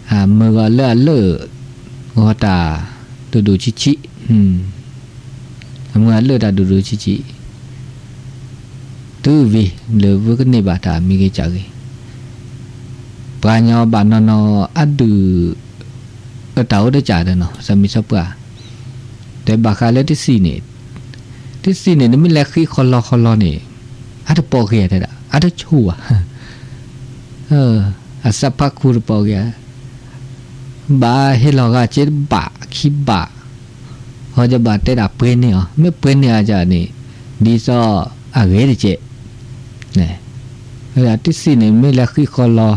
အမုၢ်ဂီၤလၢအလၢၢ် ဂီၤတၢ် ဒူၣ်ဒူၣ်ဆံးဆံး အမုၢ်ဂီၤလၢၢ်တၢ်ဒူၣ်ဒူၣ်ဆံးဆံး တုၤဝံၤ လၢပကန့ၢ်ဘၣ်တၢ်မံဂ့ၤစၢ်ဂ့ၤ ပှၤကညီဘၣ်နီၢ်နီၢ် အဒုး အတၢ်အိၣ်တကၢ်ဒီးနီၤ စီၤမံၤစီၤပှၢ် တဲဘၣ်ဃးလၢတဆံးန့ၣ် တဆံးန့ၣ် နမ့ၢ်လဲၤဃံဃီလီဃီလီန့ၣ် အတပိာ်က့ၤတဲဒၣ် အတဆိၣ်ဘၣ် အသးဖးခူတပိာ်က့ၤ ဘၣ်ဟ့ၣ်လီၤဂာ်စ့တဘးခံဘး ဟီယဘၣ်တဲဒၣ်ပှ့ၤန့ၢ်အီၤ မ့ၢ်ပှ့ၤန့ၢ်အီၤကန့ၣ် ဒ်သိးအဂ့ၤတကဲး န့ၣ် တဆံးန့ၣ် မ့ၢ်လဲၤဃံဃီလီ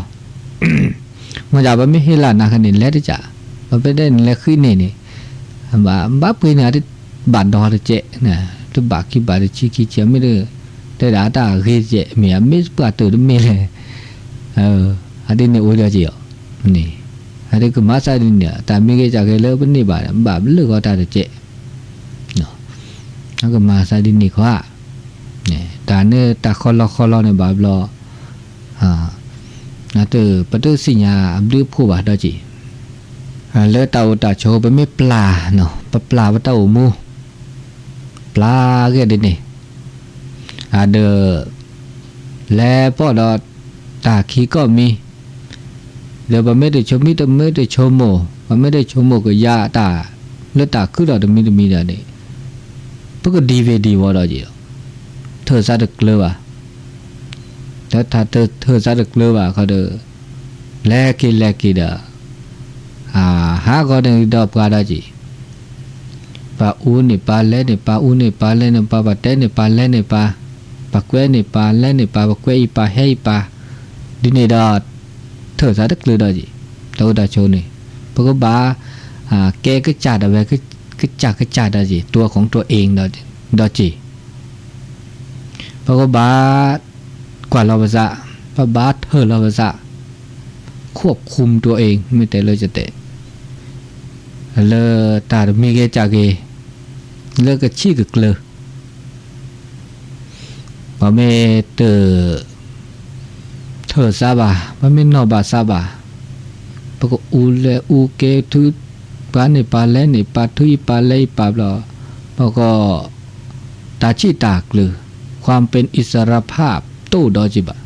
မ့ၢ်ဒၣ်ပမ့ၢ်ဟ့ၣ်လီၤနၤခါန့ၣ် လဲၤတကၢ် ပမ့ၢ်တဲန့ၣ် လဲၤဃံန့ၢ်န့ၣ် ဘၣ် ဘၣ်ပှ့ၤန့ၢ်အီၤ တဘးဒီတကဲး တဘးခံဘးတဆံခံဆံ မ့ၢ်ဒၣ် တဲဒၣ်တၢ်အဂ့ၤတကဲး မ့ၢ်အမ့ၢ်ပှၤတၢၢ်တမ့ၢ်လဲၣ် အဒ်န့ၣ်အိၣ်ဒီးက့ၤအီၤ န့ၣ် အဒ်ကမၤသးဒ်န့ၣ် တၢ်မံဂ့ၤစၢ်ဂ့ၤလၢပန့ၢ်ဘၣ် ဘၣ်လၢဂီၤတၢ်တကဲး အကမၤသးဒ်န့ၣ်ခီ တၢ်န့ၣ်တၢ်ဃီလီဃီလီန့ၣ်ဘၣ်ဘျီ အတ ပတသ့ၣ်ညါအဘျုးအဖှိၣ်ဘၣ်ဒီးက့ၤ လၢတၢ်အိၣ်တၢ်ဆိး ပမ့ၢ်ပျၢ်နီၤ ပပျၢ်ပတၢ်အိၣ်မူ ပျၢ်က့ၤဒ်န့ၣ် အဒၢး လဲၤပိာ်ဒီးတၢ်ခံကီၢ်မံၤ ဒီးပမ့ၢ်တဆိကမိၣ် တမ့ၢ်တဆိကမိၣ် ပမ့ၢ်တဆိကမိၣ်ကယၤတၢ် လၢတၢ်ခုၣ်ဒီးတမံၤတမံၤဒီးန့ၣ် ပကဒံဝ့ၤဒံဝီၤဒီးက့ၤ ထၢၣ်သးတကျၢၤဘၣ် ဒီးတၢ်ထၢၣ်သးတကျၢၤဘၣ်ခီဒီး လဲၤက့ၤလဲၤက့ၤဒီး အဟးဂီၤန့ၣ်ဒီးပှၤဒီးက့ၤ ပှၤအူန့ၢ်ပှၤ လဲန့ၢ်ပှၤ အူန့ၢ်ပှၤ လဲန့ၢ်ပှၤ ပှၤတဲန့ၢ်ပှၤ လဲန့ၢ်ပှၤ ပှၤကွဲန့ၢ်ပှၤ လဲန့ၢ်ပှၤ ပှၤကွဲအံၤပှၤ ဟဲအံၤပှၤ ဒ်န့ၣ်ဒီး ထၢၣ်သးတကျၢၤဒီးက့ၤ တၢ်အိၣ်တၢ်ဆိးန့ၣ် ပကဘၣ် ကဲကစၢ်ဒၣ်ဝဲ ကစၢ်ကစၢ်ဒီးက့ၤ ตัวของตัวเอง ဒီးက့ၤ ပကဘၣ်ကွၢ်လီၤပသး ပဘၣ်ထၢၣ်လီၤပသး ควบคุมตัวเอง မ့ၢ်တဲလၢယတဲ လၢတၢ်တမံဂ့ၤစၢ်ဂ့ၤ လၢကဆံၣ်ကကျၢၤ ပမ့ၢ်တထၢၣ်သးဘၣ် ပမ့ၢ်နီၢ်ဘၣ်သးဘၣ် ပကအူလဲၤအူက့ၤ ထုးပှၤန့ၢ်ပှၤ လဲန့ၢ်ပှၤ ထုးအံၤပှၤ လဲအံၤပှၤဘျီ ပက တၢ်ဆံၣ်တၢ်ကျၢၤ ความเป็นอิสรภาพ တအိၣ်ဒီးက့ၤဘၣ်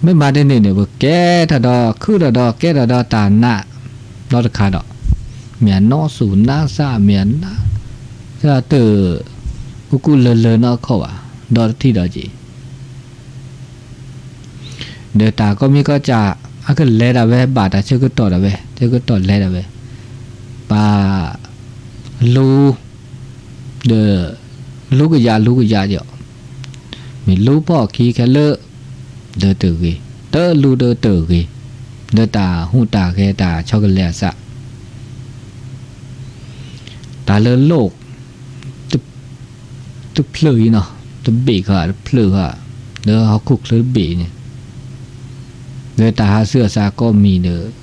မ့ၢ်မၤဒ်န့ၣ်န့ၣ် ပကဲထီၣ်ဒီး ခုၣ်ထီၣ်ဒီး ကဲထီၣ်ဒီးတၢ်နး ဒီးတခါဒီး မ့ၢ်အနီၢ်သူၣ်နါသး မ့ၢ်အနး တၢ်တ ကူကူလၢလၢနီၢ်ခီၣ်ဘၣ် ဒီးတထံၣ်ဒီးက့ၤ ဒီးတၢ်ကိးမံၤကိးကၢ် အကလဲၤဒၣ်ဝဲ ဘၣ်တၢ်ဆၢကတီၢ်ဒၣ်ဝဲ ဆၢကတီၢ်လဲၤဒၣ်ဝဲ ပ လူၤ ဒီး လူၤကယၤ လူၤကယၤဒီး မ့ၢ်လူၤဖီၣ်ခံခဲလၢာ် ဒီးတဂ့ၤ တလူၤဒီးတဂ့ၤ ဒီးတၢ်ဟူးတၢ်ဂဲၤ တၢ်ဆီတလဲအသး တၢ်လၢလိၣ် တဖျၢၣ်အံၤနီၤ တဘ့ၣ်ဃီ တဖျၢၣ်ဃီ လၢဟီၣ်ခိၣ်ချၢတဘ့ၣ်န့ၣ် လၢတၢ်ဟးဆူအသးကိးမံၤဒီး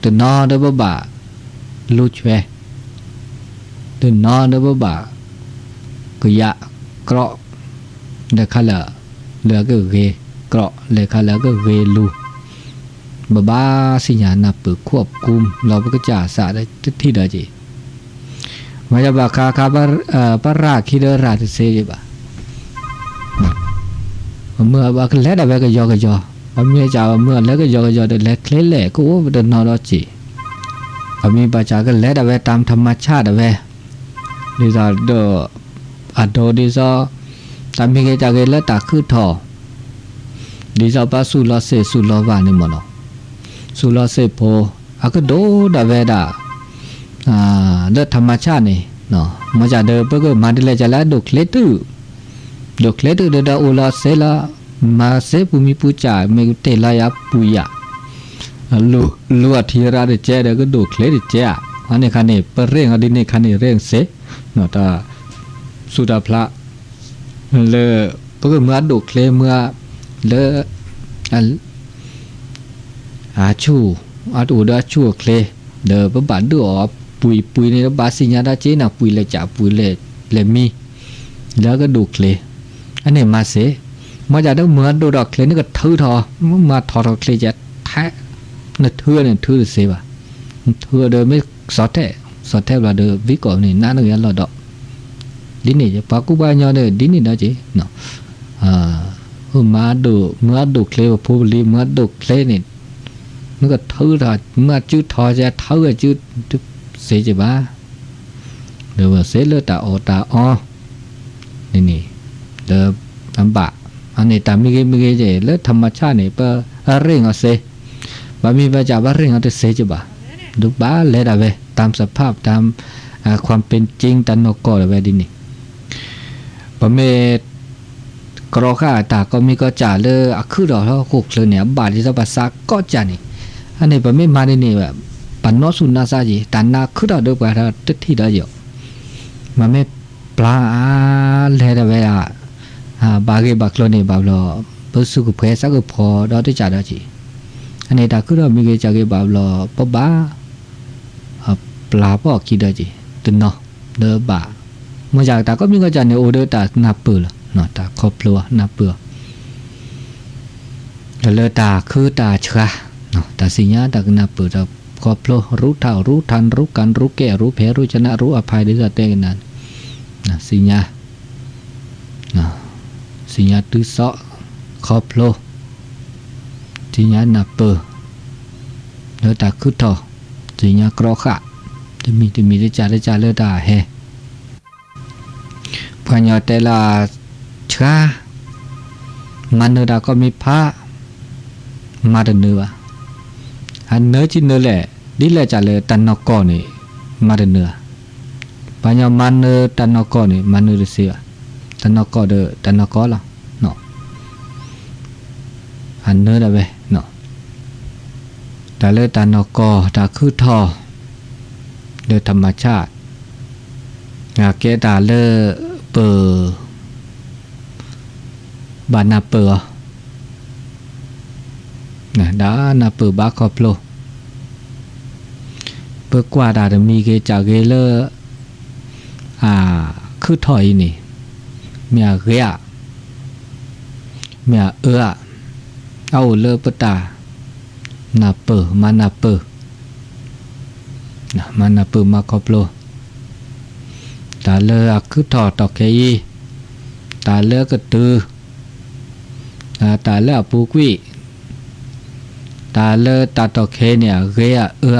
တနီၤဒီးပဘၣ်လူၤဆွဲ တနီၤဒီးပဘၣ်ကယၤကြီး လဲၤခါလၢာ် လၢအကဂ့ၤကြီး လဲၤခါလၢာ်အကဂ့ၤလူၤ ပဘၣ်သ့ၣ်ညါနၢ်ပၢၢ် ควบคุม လီၤပကစၢ်သးတထံၣ်ဒီးက့ၤ မ့ၢ်ယဘၣ်ခါခါ ပရၣ်ခံဒီးရၣ်တသ့ဘၣ် မ့ၢ်ဘၣ်ကလဲၤဒၣ်ဝဲကယီကယီ ပမ့ၢ်စၢ်မ့ၢ်လဲၤကယီကယီဒီး လဲၤချ့လဲၣ် ကအိၣ်ပတနီၤဒီးက့ၤ ပမ့ၢ်ဘၣ်စၢ်ကလဲၤဒၣ်ဝဲ ตามธรรมชาติ ဒၣ်ဝဲ ဒ်သိးဒီး အဒိဒ်သိး တၢ်မံဂ့ၤစၢ်ဂ့ၤလၢတၢ်ခုၣ်ထီၣ် ဒ်သိးပှၤသူၣ်လီၤသ့ၣ် သူၣ်လီၤဘၣ်န့ၣ်မ့ၢ်နီၤ သူၣ်လီၤသ့ၣ်ဖိ အကဒိၣ်ဒၣ်ဝဲဒၣ် လၢ ธรรมชาติ န့ၣ် မ့ၢ်စၢ်ဒီး ပကမၤဒ်လဲၣ်စၢ်လၢအဒိၣ်ချ့တုာ် ဒိၣ်ချ့တုာ်ဒီး အိၣ်လီၤသ့လီၤ မၤသ့ပူၤမံပူၤစၢ် မ့ၢ်ကတ့ၢ်လီၤယၤပူၤယၤ လူၤ လူၤအထံရၣ်တကဲဒီး ကဒိၣ်ချ့တကဲဧါ အန့ၣ်ခါန့ၣ် ပရ့ၣ်အီၤဒ်န့ၣ်ခါန့ၣ် ရ့ၣ်သ့ တၢ်သူၣ်တၢ်ဖျး လၢ ပကမၤအဒိၣ်ချ့မၤ လၢ အ အဆူၣ် အအိၣ်ဒီးအဆူၣ်အချ့ ဒီးပဘၣ်ဒုးအီၣ် ပှံၢ်ပှံၢ်န့ၣ် ပဘၣ်သ့ၣ်ညါတၢ်က့ၤနၤ ပှံၢ်လဲၣ်ကၠၣ် ပှံၢ်လဲၣ် လဲၣ်မံ လၢကဒိၣ်ချ့ အန့ၣ်မၤစ့ၢ် မ့ၢ်ကၠၣ်ဒီးမၤဒိၣ်ထီၣ်ချ့ နကထုးထီၣ် မၤထီၣ်ထီၣ်ချ့ကဲထဲ နထုးန့ၣ်ထုးတသ့ဘၣ် နထုးဒီးမ့ၢ်စီၤထဲ စီၤထဲဘျီဒီး ဝံကီၢ်န့ၣ် နးနဂ့ၤအလီၢ်ဒီး ဒ်န့ၣ် ပှၤကူပှၤကညီဒီး ဒ်န့ၣ်ဒီးက့ၤ မၤဒိၣ် မၤဒိၣ်ချ့ ပဖိပလံၤ မၤဒိၣ်ချ့န့ၣ် မ့ၢ်ကထုးထီၣ် မ့ၢ်စုထီၣ် ကထုးကစုတသ့က့ၤဘၣ် ဒီးဝဲစ့ၢ်လၢတၢ်အီၣ်တၢ်အီ န့ၣ်န့ၣ် ဒီးအဘၣ် အန့ၣ်တၢ်မံဂ့ၤမံဂ့ၤက့ၤ လၢထမ်မဆၢၣ်န့ၣ် ပအရ့ၣ်အီၤစ့ၢ် ဘၣ်မံဘၣ်ကၠၣ် ပအရ့ၣ်အီၤတသ့က့ၤဘၣ် ဒုးဘၣ်လဲၤဒၣ်ဝဲ တၢ်သဖၣ် တၢ် အခွၢ်ပ့ၣ်ကၠ့ တၢ်နီၢ်ကီၢ်ဒၣ်ဝဲဒ်န့ၣ် ပမ့ၢ် ကရီဃာ်တၢ်ကိးမံၤကိးကၠၢ်လၢအခုၣ်ထီၣ်ဟီၣ်ခိၣ်ချၢန့ၣ် အဘၣ်ဒ်သိးပှၤသးကိးကၠၢ်န့ၣ် အန့ၣ်ပမ့ၢ်မၤဒ်န့ၣ် ပနီၣ်ဆူၣ်နီၣ်သးက့ၤ တၢ်နါခုၣ်ထီၣ်ဒီးပှၤတထံၣ်ဒီးယိာ် မ့မ့ၢ်ပျၢ်အါလဲၤဒၣ်ဝဲဒၣ် ဘၣ်ဂ့ၢ်ဘၣ်ကျိၤန့ၣ်ဘၣ်ဘျီ ပသူၣ်ကဖှဲသးကဖှီဒီးတကၠၢ်ဒီးက့ၤ အန့ၣ်တၢ်ခုၣ်ထီၣ်မံဂ့ၤကၠၢ်ဂ့ၤဘၣ်ဘျီ ပဘၣ် ပျၢ်ပီၣ်ခံဒီးက့ၤ တနီၤ ဒီးဘၣ် မ့ၢ်ကၠၢ်တၢ်ကိးမံၤကိးကၠၢ်န့ၣ် အိၣ်ဒီးတၢ်နၢ်ပၢၢ်လီၤ တၢ်ခီဖျိနၢ်ပၢၢ် လၢတၢ်ခုၣ်တၢ်ဆှါ တၢ်သ့ၣ်ညါတၢ်ကနၢ်ပၢၢ်တၢ်ခီဖျိ ရူထၢၣ်ရူထၢၣ် ရူၣ်ကၣ်ရူၣ်ကဲၣ် ရူၣ်ဖဲရူၣ်ဆနၣ် ရူၣ်အဖၢၣ် ဒ်သိးတဲကနၣ် သ့ၣ်ညါ သ့ၣ်ညါတုၤသီ ခီဖျိ သ့ၣ်ညါနၢ်ပၢၢ် လၢတၢ်ခုၣ်ထီၣ် သ့ၣ်ညါကရီဃာ် တမံၤတမံၤတကၠၢ်တကၠၢ်လၢတၢ်ဟဲ ပှၤကညီတဲလၢ ဆှါ မၤနၢၤတၢ်ကိးမံၤဖး မၤတနၢၤဘၣ် အနၢၤကံနၢၤလဲၣ် ဒ်လဲၣ်ကၠၢ်လၢတၢ်နီၢ်ကီၢ်န့ၣ် မၤတနၢၤဧါ ပှၤကညီမၤနၢၤတၢ်နီၢ်ကီၢ်န့ၣ် မၤနၢၤတသ့ဘၣ် တၢ်နီၢ်ကီၢ်ဒီး တၢ်နီၢ်ကီၢ်လီၤ အနၢၤဒၣ်ဝဲ တၢ်လၢတၢ်နီၢ်ကီၢ် တၢ်ခုၣ်ထီၣ် လၢထမ်မဆၢၣ် ကဲတၢ်လၢပ ဘၣ်နၢ်ပၢၢ်အီၤ ဒၣ်နၢ်ပၢၢ်ဘၣ်ခီဖျိ ပကွၢ်တၢ်တမံၤဂ့ၤကၠၢ်ဂ့ၤလၢ အခုၣ်ထီၣ်အံၤန့ၣ် မ့ၢ်အဂ့ၤဧါ မ့ၢ်အအၢဧါ အအိၣ်လၢပတၢ်နၢ်ပၢၢ် မၤနၢ်ပၢၢ် မၤနၢ်ပၢၢ်မၤခီဖျိ တၢ်လၢအခုၣ်ထီၣ်တီၢ်ခဲအံၤ တၢ်လၢကတုၤ တၢ်လၢအပူၤကွံာ် တၢ်လၢတၢ်တီၢ်ခဲန့ၣ် အဂ့ၤအအၢဧါ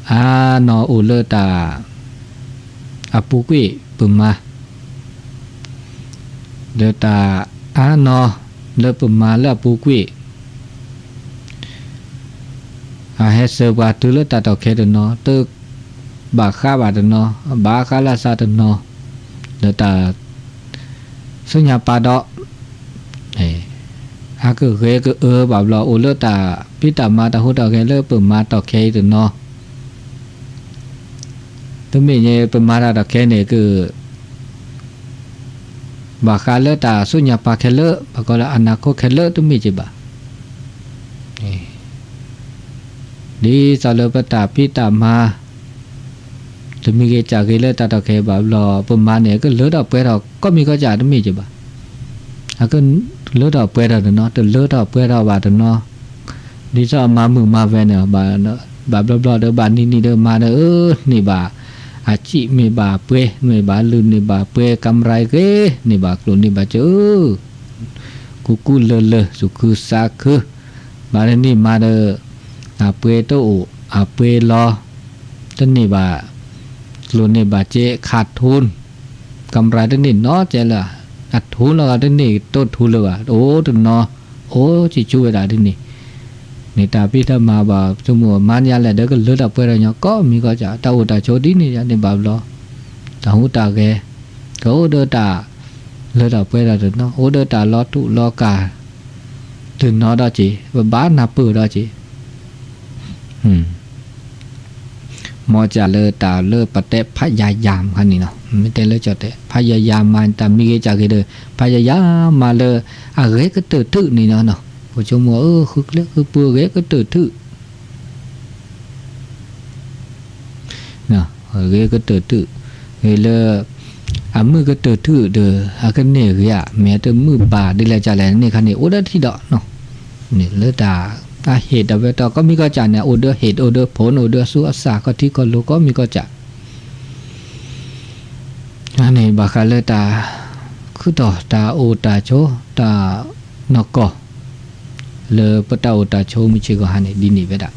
အါနီၢ်အိၣ်လၢတၢ် အပူၤကွံာ်ပမၤ ဒီးတၢ်အါနီၢ်လၢပမၤလၢအပူၤကွံာ် အဟဲစၢၤပှၤတုၤလၢတၢ်တီၢ်ခဲတနီၤ တဘၣ်ဃးဘၣ်တနီၤ ဘၣ်ဃးလၢ်သးတနီၤ ဒီးတၢ် ဆူညါပၤဒီး အကဂ့ၤကအၢဘၣ်ဘျီ အိၣ်လၢတၢ်ဖံးတၢ်မၤတၢ်ဟူးတၢ်ဂဲၤလၢပမၤတီၢ်ခဲအံၤတနီၤ တမ့ၢ်ညါပမၤတၢ်တီၢ်ခဲန့ၣ်က ဘၣ်ဃးလၢတၢ်ဆူညါပၤခဲလၢာ် ဘၣ်ဃးလၢအနၢ်ခိခဲလၢာ်တမ့ၢ်က့ဘၣ် ဒ်သိးလၢပတၢ်ဖံးတၢ်မၤ တမံၤဂ့ၤကၠၢ်ဂ့ၤလၢတၢ်တီၢ်ခဲဘၣ်ဘျီ ပမၤန့ၣ် ကလၢထီၣ်ပှဲၤထီၣ် ကိးမံၤကိးကၠၢ်တမ့ၢ်က့ဘၣ် အကလၢထီၣ်ပှဲၤထီၣ်တနီၤ တလၢထီၣ်ပှဲၤထီၣ်ဘၣ်တနီၤ ဒ်သိးအမၤမုာ်မၤဝဲန့ၣ် ဘၣ်ဘျီဘျီဒီး ဘၣ်နံၤနံၤဒီးမၤဒီး အၢ န့ၢ်ဘၣ် အစံၣ်မ့ၢ်ဘၣ်ပှဲၤ န့ၢ်ဘၣ်လုၢ်န့ၢ်ဘၣ်ပှဲၤ ကမ်ရၢၣ်ဂ့ၤ န့ၢ်ဘၣ်ကျိၣ်န့ၢ်ဘၣ်စ့ ကူကူလၢလၢ သူၣ်ခုသးခု ဘၣ်တနံၤမၤဒီး အပှဲၤတအိၣ် အပှဲၤလီၤ တန့ၢ်ဘၣ် ကျိၣ်န့ၢ်ဘၣ်စ့ ခးထူၣ် ကမ်ရၢၣ်တန့ၢ်နီတစဲးလၢၤ အထူၣ်လီၤဂာ်တန့ၢ် တိၢ်ထူၣ်လၢၤဘၣ် အိၣ်တနီၤ အိၣ်ဆံးဆူဝဲဒၣ်ဒ်န့ၣ် န့ၣ်တၢ်ဖံးတၢ်မၤဘၣ် ဆိကမိၣ်မၤညါလဲၣ်ဒီး ကလၢထီၣ်ပှဲၤထီၣ်ညီ ကိးမံၤကိးကၠၢ် တၢ်အိၣ်တၢ်ဆိးဒ်န့ၣ်ယါန့ၣ်ဘၣ်ဘျီ တၢ်ဟူးတၢ်ဂဲၤ ကအိၣ်ဒီးတၢ်လၢထီၣ်ပှဲၤထီၣ်တနီၤ အိၣ်ဒီးတၢ်လီၤတူာ်လီၤကာ် တနီၤဒီးစ့ ပဘၣ်နၢ်ပၢၢ်ဒီးစ့ မ်ကၠၢ်လၢတၢ်လၢပတဲ ဖးယၤယၤမးခါန့ၣ်နီၤ မ့ၢ်တဲလၢကၠီၣ်တဲာ် ဖးယၤယၤမၤ တၢ်မံၤဂ့ၤကၠၢ်ဂ့ၤဒီး ဖးယၤယၤမၤလၢ အဂ့ၤကတၢၢ်ထုးန့ၣ်နီၤနီၤ ပှၤဆိကမိၣ် အၢ ဃုကျဲ ဃုပူၤ ဂဲၤကတၢၢ်ထု နီၤ ဂဲၤကတၢၢ်ထု ဂဲၤလၢ အမုၢ်ကတၢၢ်ထုဒီး အကနဲၣ်ဂ့ၤဧါ မ့ၢ်တမုၢ်ဘၣ်ဒ်လဲၣ်ကလဲၣ် န့ၣ်ခါန့ၣ် အိၣ်ဒီးထံဒီးနီၤ န့ၣ်လၢတၢ် တၢ်ဟ့ၣ်တၢ်ဝဲတၢ် ကီမံၤကီၢ်ကၠၢ်န့ၣ် အိၣ်ဒီးဟ့ၣ် အိၣ်ဒီးဖိ အိၣ်ဒီးအသူၣ်အသၣ် ခီၣ်ထံးခီၣ်လိၤ ကီမံၤကီၢ်ကၠၢ် အန့ၣ် ဘၣ်ဃးလၢတၢ်ခုၣ်ထီၣ် တၢ်အိၣ်တၢ်ဆိး တၢ်နီၢ်ကီၢ် လၢပတၢ်အိၣ်တၢ်ဆိးမုၢ်ဆ့ၣ်ဂီၤဟါန့ၣ် ဒ်န့ၣ်ဝဲဒၣ်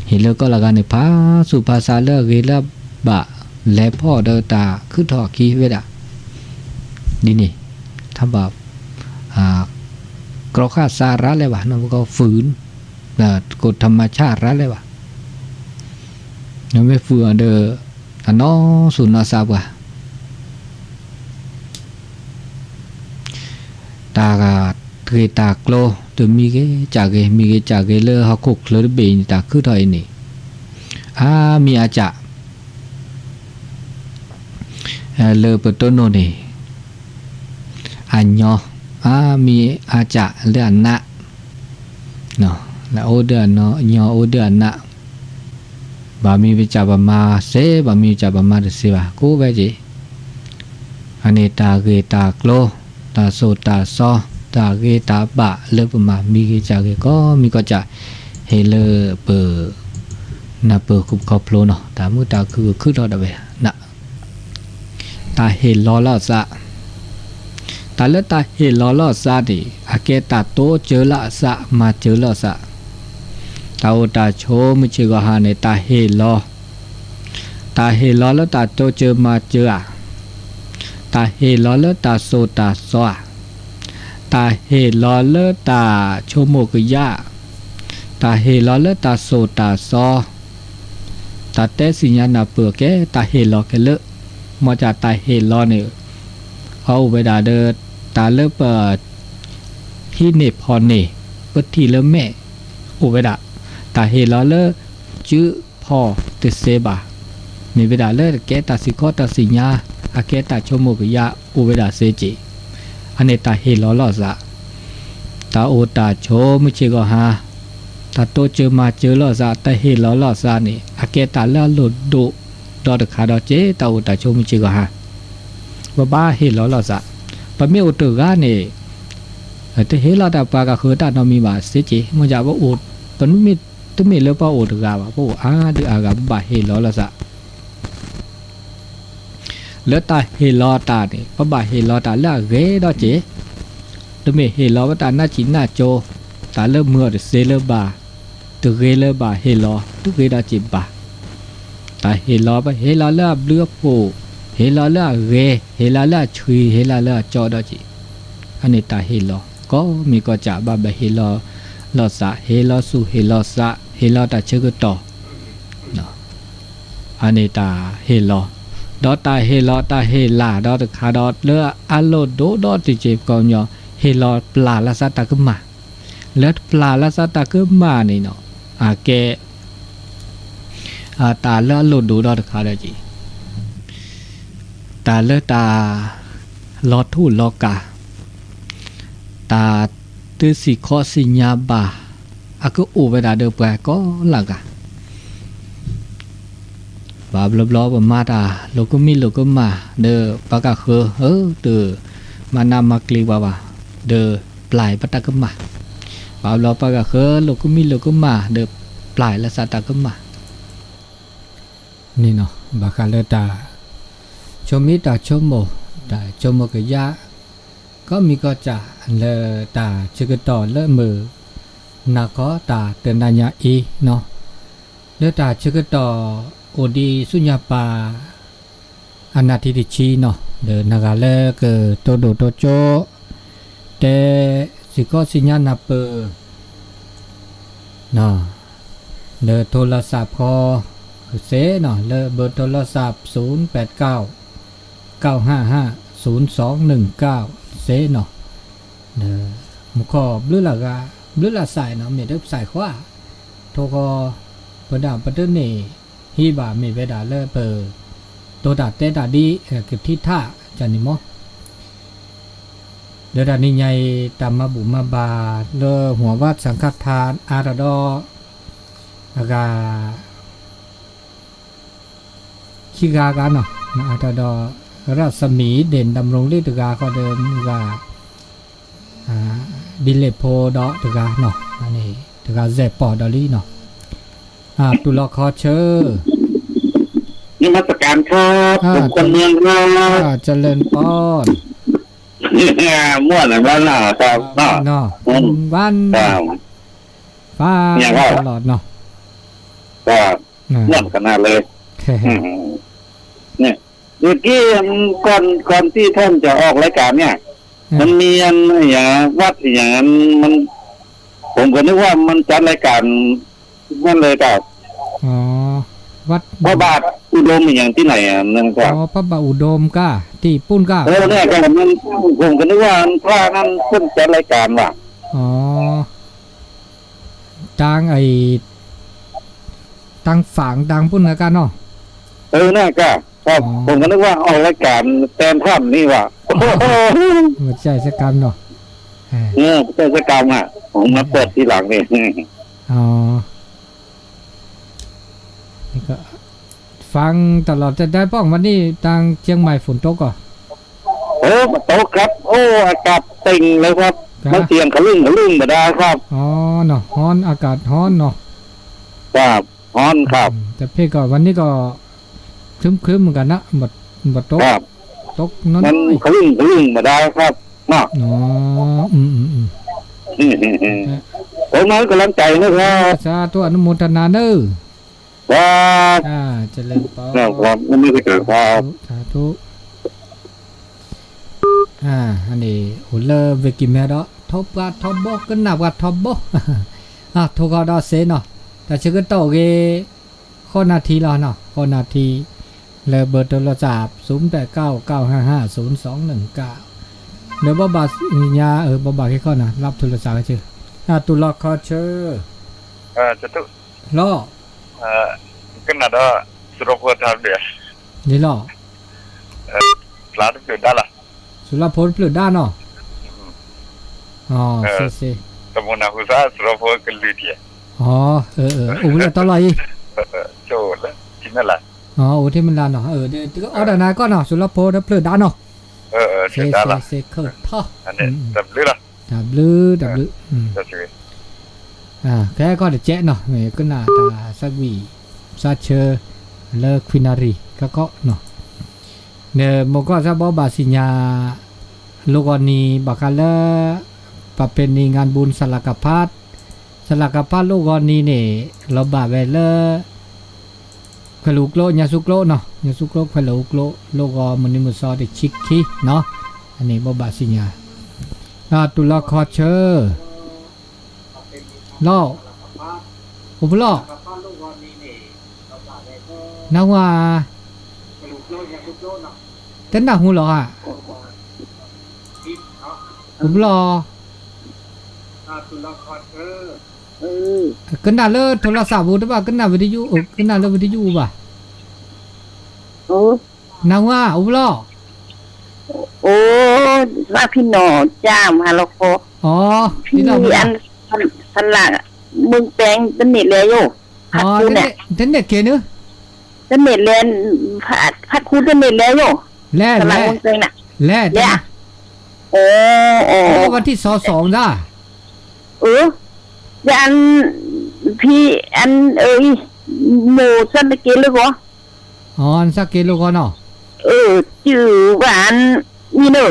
ဟ့ၣ်လၢကီၢ်လၢ်ဂၤန့ၣ် ဖးဆူၣ်ဖးဆါလၢအဂ့ၤလၢအဘၣ် လဲၤဖီၣ်ဒီးတၢ်ခုၣ်ထီၣ်အခံဝဲဒၣ် ဒ်န့ၣ် ထီၣ်ဘၣ် အ เคราะห์ซะ ရၤလဲၣ်ဘၣ် နမ့ၢ်ကီး ฝืน ကฎธรรมชาติ ရၤလဲၣ်ဘၣ် နမ့ၢ် ฝืน အီၤဒီး အနီၢ်ဆူၣ်နီၢ်ဆါပှၤ တၢ်ဂ့ၢ်တၢ်ကျိၤ တမံၤဂ့ၤကၠၢ်ဂ့ၤ မံၤဂ့ၤကၠၢ်ဂ့ၤ လၢဟီၣ်ခိၣ်ချၢတဘ့ၣ်အံၤန့ၣ် တၢ်ခုၣ်ထီၣ်အံၤန့ၣ် အါမံၤအါကၠၢ် လၢပတိၢ်နီၣ်န့ၣ် အညီ အါမံၤအါကၠၢ်လၢအနး လၢအိၣ်ဒီးအညီ အိၣ်ဒီးအနး ဘၣ်မံၤပကၠၢ်ပမၤစ့ ဘၣ်မံၤပကၠၢ်ပမၤတစ့ဘၣ် ကိးဝဲက့ၤ အန့ၣ် တၢ်ဂ့ၢ်တၢ်ကျိၤ တၢ်စိၢ်တၢ်စီ တၢ်ဂ့ၤတၢ်ဘၣ်လၢပမၤ မံၤဂ့ၤကၠၢ်ဂ့ၤ ကီမံၤကီၢ်ကၠၢ် ဟ့ၣ်လၢပ နၢ်ပၢၢ်ခီဖျိနီၤ တၢ်မုာ်တၢ်ခုၣ်ခုၣ်ထီၣ်ဒၣ်ဝဲ တၢ်ဟ့ၣ်လီၤလီၢ်သး တၢ်လၢတၢ်ဟ့ၣ်လီၤလီၢ်သးန့ၣ် အကဲတၢ်တိစၢၤလီၢ်သး မၤစၢၤလီၢ်သး တၢ်အိၣ်တၢ်ဆိးမုၢ်ဆ့ၣ်ဂီၤဟါန့ၣ် တၢ်ဟ့ၣ်လီၤ တၢ်ဟ့ၣ်လီၤလၢတၢ်တိစၢၤမၤစၢၤဧါ တၢ်ဟ့ၣ်လီၤလၢတၢ်စိၢ်တၢ်စီဧါ တၢ်ဟ့ၣ်လီၤလၢတၢ်ဆိကမိၣ်ကယၢ် တၢ်ဟ့ၣ်လီၤလၢတၢ်စိၢ်တၢ်စီ တၢ်တဲသ့ၣ်ညါနၢ်ပၢၢ်ကဲ တၢ်ဟ့ၣ်လီၤခဲလၢာ် မ့ၢ်တၢ်ဟ့ၣ်လီၤန့ၣ် အအိၣ်ဝဲဒၣ်ဒီး တၢ်လၢပ ဟံးန့ၢ်ဖီၣ်န့ၢ် ပထံၣ်လၢမဲာ် အိၣ်ဝဲဒၣ် တၢ်ဟ့ၣ်လီၤလၢ စုဖီၣ်တစ့ဘၣ် မ့ၢ်ဝဲဒၣ်လၢအကဲတၢ်စံၣ်ခီတၢ်သ့ၣ်ညါ အကဲတၢ်ဆိကမိၣ်ကယၢ် အိၣ်ဝဲဒၣ်စ့က့ၤ အန့ၣ်တၢ်ဟ့ၣ်လီၤလီၢ်သး တၢ်အိၣ်တၢ်ဆိးမုၢ်ဆ့ၣ်ဂီၤဟါ တၢ်တိစၢၤမၤစၢၤလီၢ်သး တၢ်ဟ့ၣ်လီၤလီၢ်သးန့ၣ် အကဲတၢ်လၢအလိၣ်ဒိၣ်ဒီးတခါဒီးက့ၤ တၢ်အိၣ်တၢ်ဆိးမုၢ်ဆ့ၣ်ဂီၤဟါ ပဘၣ်ဟ့ၣ်လီၤလီၢ်သး ပမ့ၢ်အိၣ်တဂၤန့ၣ် တဟ့ၣ်လီၤတၢ်ပှၤကဃၢၤတၢ်နီတမံၤဘၣ်စ့က့ၤ မ့ၢ်ယၤပအိၣ် ပမ့ၢ်တမ့ၢ်လၢပအိၣ်တဂၤဘၣ် ပအိၣ်အါဒုးအါဂၤ ပဘၣ်ဟ့ၣ်လီၤလီၢ်သး လၢတၢ်ဟ့ၣ်လီၤတၢ်န့ၣ် ပဘၣ်ဟ့ၣ်လီၤတၢ်လၢအဂ့ၤဒီးက့ၤ တမ့ၢ်ဟ့ၣ်လီၤဝဲတၢ်နးစံၣ်နးစိၤ တၢ်လၢမုာ်အီၤတစ့လၢၤဘၣ် တဂ့ၤလၢၤဘၣ် ဟ့ၣ်လီၤ တဂ့ၤဒီးက့ၤဘၣ် တၢ်ဟ့ၣ်လီၤ ပဟ့ၣ်လီၤလၢအဘျုးအဖှိၣ် ဟ့ၣ်လီၤလၢအဂ့ၤ ဟ့ၣ်လီၤလၢအဆှံ ဟ့ၣ်လီၤလၢအကၠီဒီးက့ၤ အန့ၣ်တၢ်ဟ့ၣ်လီၤ ကီမံၤကီၢ်ကၠၢ် ဘၣ်ဘၣ်ဟ့ၣ်လီၤ လီၢ်သး ဟ့ၣ်လီၤဆူၣ် ဟ့ၣ်လီၤသး ဟ့ၣ်လီၤတၢ်ဆၢကတီၢ် အန့ၣ်တၢ်ဟ့ၣ်လီၤ ဒီးတၢ်ဟ့ၣ်လီၤ တၢ်ဟ့ၣ်လၢ်ဒီးတခါဒီး လၢအလိၣ်ဒိၣ်ဒီးတက့ၤ ပကီၢ်ညီ ဟ့ၣ်လီၤပျၢ်လၢသးတၢ်ကမၣ် လၢပျၢ်လၢသးတၢ်ကမၣ်န့ၣ်နီၤ အကဲ အတၢ်လၢအလိၣ်ဒိၣ်ဒီးတခါဒီးက့ၤ တၢ်လၢတၢ်လီၤထူလီၤကၢ် တၢ်တသ့ၣ်ခီသ့ၣ်ညါဘၣ် အကအိၣ်ဝဲဒၣ်ဒီးပှၤကိးလၢ်ဂၤ ဘၣ်ဘျီဘျီပမၤတၢ်လိာ်ကမံလိာ်ကမၣ် ဒီးပှၤကဃၢၤ အၢ တမၤနးမၤကျံးပှၤဘၣ် ဒီးပျၢ်ပတၢ်ကမၣ် ဘၣ်ဘျီပှၤကဃၢၤလိာ်ကမံလိာ်ကမၣ် ဒီးပျၢ်လၢသးတၢ်ကမၣ် န့ၣ်နီၤ ဘၣ်ဃးလၢတၢ် ဆိမိၣ်တၢ်ဆိကမိၣ် တၢ်ဆိကမိၣ်ကယၢ် ကီမံၤကီၢ်စၢ် လၢတၢ်ဆၢကတီၢ်လၢမုၢ်နၤခီ တၢ်တနၤညါအံၤနီၤ လၢတၢ်ဆၢကတီၢ်အိၣ်ဒံးဆူညါပၤ အနၢ်ထံတဆံနီၤ ဒီးနဂၤလၢကတိၤဒိၣ်တိၤကၠိ တဲစ့ၢ်ကီးစ့ၢ်ညါနၢ်ပၢၢ် နီၤ လၢထိလီၤစၢပ်ၣ်ဃီ စ့နီၤ လၢဘၢၣ်ထိလီၤစၢပ်ၣ် သုၣ်ပၢၣ်ၵဝ်ႈ ၵဝ်ႈႁႃႈႁႃႈ သုၣ်သွင်ၼိုင်ၵဝ်ႈ စ့နီၤ ဒီးမူခိၣ်ဘျုးလၢ်ဂၤ ဘျုးလၢ်စၢ်နီၤ မ့ၢ်တစၢ်ဃီ ထိဃီ ပဒၣ်ပတန့ၢ်ဟံးဘၣ် မ့ၢ်ဝဲဒၣ်လၢပ တိၤတၢ်တဲတၢ်ဒ် ကထံထၣ် ကန့ၣ်မီၤ လႄႈတၢ်နံႈယၢၼ် တၢ်မၤဘူၣ်မၤဘၢၣ် လႄႈ หัววัดสังฆทาน အါတၢ်ဒီး အဂၤ ခံဂၤကၢ်နီၢ် အါတၢ်ဒီး ရၢတ်ႉသမီး เด่นดำรงฤทธิ์ တဂၤ ခီဒီး မုၢ်ဂၤ အၢ ဒ်လ့ၣ်ဖိဒီးတဂၤနီၢ် အန့ၣ် တဂၤစဲးပိာ်ဒီးလံနီၢ် အၢ တူၺ်လီၤခီဆၢ นมัสการครับ အၢ ผมคนเมืองครับ အၢ เจริญพร ม่วนอย่างนั้นนะครับ เนาะ เนาะ อืม วัน ครับ ฟ้า อย่างนั้น ตลอดเนาะ ครับ อ่า ม่วนขนาดเลย อืม เนี่ย เมื่อกี้ก่อน ก่อนที่ท่านจะออกรายการเนี่ย อ่า มันมีอันอย่างวัดอย่างนั้น มัน ผมก็นึกว่ามันจัดรายการนั่นเลยครับ อ๋อ วัด พระบาทอุดมอย่างที่ไหนอ่ะนั่นครับ อ๋อ พระบาทอุดมก้า ตี้ปุ้นก้า เออ เนี่ยครับ มัน ผมก็นึกว่าพระนั่นเพิ่นจัดรายการว่ะ อ๋อ ตางไอ้ ตางฝางตางปุ้นนะก้าเนาะ เออ นั่นก้า ครับ อ๋อ ผมก็นึกว่าออกรายการแตนท่านนี่ว่ะ บ่ใจ้สักกำเนาะ เออ เออ บ่ใจ้สักกำอ่ะ ผมมาเปิดทีหลังนี่ อ๋อ นี่ก็ฟังตลอดจะได้ป้อง วันนี้ตางเจียงใหม่ฝนตกก่อ โอ้ บ่ตกครับ โอ้ อากาศเต็งเลยครับ ครับ มันเสียงขะลึ่งขะลึ่งบ่ได้ครับ อ๋อ เนาะ ฮ้อน อากาศฮ้อนเนาะ ครับ ฮ้อนครับ อืม แต่เพ่ก็วันนี้ก็ครึ้มๆ เหมือนกันนะ บ่ บ่ตก ครับ ตกน้อยๆ มันขะลึ่งขะลึ่งบ่ได้ครับ เนาะ อ๋อ อืมๆๆ อืมๆๆ ครับ ผมให้กำลังใจนะครับ สาธุ อนุโมทนาเน้อ ครับ อ่า เจริญพร ครับ ครับ นมัสการครับ สาธุ สาธุ อ่า อันนี้ โอ้ เลิกเวกิแมดอ่ะ ทบกับทบบ่ ก็นับกับทบบ่ อ่ะ โทรเข้าดอเซเนาะ แต่เชื่อก็ต่อเก ข้อนาทีแล้วเนาะ ข้อนาที และเบอร์โทรศัพท์ ศูนย์แปดเก้า เก้าห้าห้า ศูนย์สองหนึ่งเก้า เดี๋ยวบ่าวบาทสัญญา เออ บ่าวบาทแค่ข้อนะ รับโทรศัพท์ให้เชื่อ อ่ะ ตุลาคอเชอร์ เออ สาธุ เล่า เอ่อ ก็น่าจะสุรพลทำเดียว นี่เล่า เอ่อ ปลาต้องเกิดได้ล่ะ สุรพลเปลือกด้านเนาะ อืม อ๋อ เออ เซ เซ ตำบลนาคูซา สุรพลก็ลือเดีย อ๋อ เออ เออ โอ้ แล้วตลอดอีก เออ เออ โจ้แล้ว ที่นั่นแหละ อ๋อ โอ้ ที่มันลานเนาะ เออ เดี๋ยว เดี๋ยว เอาแต่นายก่อนเนาะ สุรพลเปลือกด้านเนาะ เออ เออ เซ เปลือกด้านล่ะ เซ เซ เข้าท่อ อันนี้ อืม อืม ดับลือล่ะ ดับลือ ดับลือ เออ อืม ดับลือ อ่า แค่ก็เดี๋ยวแจ๊ะเนาะ เออ ก็น่าจะสักวี ซาเชอร์ และควินารี ก็ ก็เนาะ เดี๋ยวหมอก็จะบอกบาสิญญา ลูกกรณี บาคาเลอร์ ประเพณีงานบุญสลากพัด สลากพัดลูกกรณีเนี่ย เราบาแวเลอร์ แขวงหลูโกละ ญาสุโกละเนาะ ญาสุโกละ แขวงหลูโกละ ลูกกรณีมื้อนี้มื้อซอได้ชิกคีเนาะ อันนี้บอกบาสิญญา อ่า ตุลาคอเชอร์ เล่า อุปลอก นาวา เต้นหน้าหูเหรอฮะ อุปลอก เออ ขึ้นหน้าเลยโทรศัพท์อูได้ป่ะ ขึ้นหน้าวิทยุ เออ ขึ้นหน้าเลยวิทยุป่ะ โอ้ นาวา อุปลอก โอ้ ว่าพี่หน่อจ้ามฮาโลโค อ๋อ พี่หน่อ พี่อันสลากเมืองแปงตะเน็ดแล้วโย อ๋อ พัดคูเนี่ย ตะเน็ด ตะเน็ดเกเนอะ ตะเน็ดแล้ว พัด พัดคูตะเน็ดแล้วโย แล่ สลาก แล่ เมืองแปงน่ะ แล่ แล่ แล่ โอ้ โอ้ โอ้ วันที่สองสองจ้า เออ อัน พี่ อัน เอ้ย หมู่สันตะเกตเลยเหรอ อ๋อ อันสักเกตลูกก่อนเนาะ เออ จื้อว่าอัน นี่เนอะ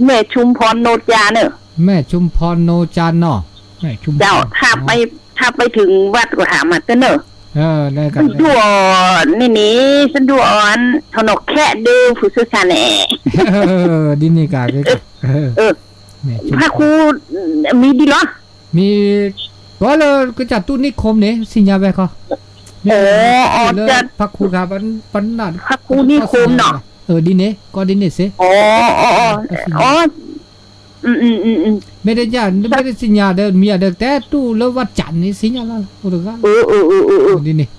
แม่ชุมพรโนจาเนอะ แม่ชุมพรโนจาเนาะ แม่ชุมพร เจ้า ถ้าไป อ๋อ ถ้าไปถึงวัดก็ถามหาเต้อเนอะ เออ ได้ครับ สันดวนนี่นี่ สันดวนถนนแคะเด้อ ผู้สื่อสารแหน่ เออ ดีนี่กะ เออ เออ เออ แม่ชุมพร พระครูมีดีเหรอ มี ก็เลยก็จัดตู้นิคมเนี่ย สิญญาแวะเขา อ๋อ อ๋อ เลย จัด พระครูครับ ปัน ปันนัด พระครูนิคมเนาะ เออ ดีเนี่ย ก็ดีเนี่ยเส อ๋อ อ๋อ อ๋อ ก็สิญญา อ๋อ อืม อืม อืม อืม ไม่ได้ญาติ ไม่ได้สิญญาเด้อ มีเด้อ แต่ตู้แล้ววัดจันทร์นี่สิญญาแล้ว โอ้ เด้อครับ เออ เออ เออ เออ เออ ดีเนี่ย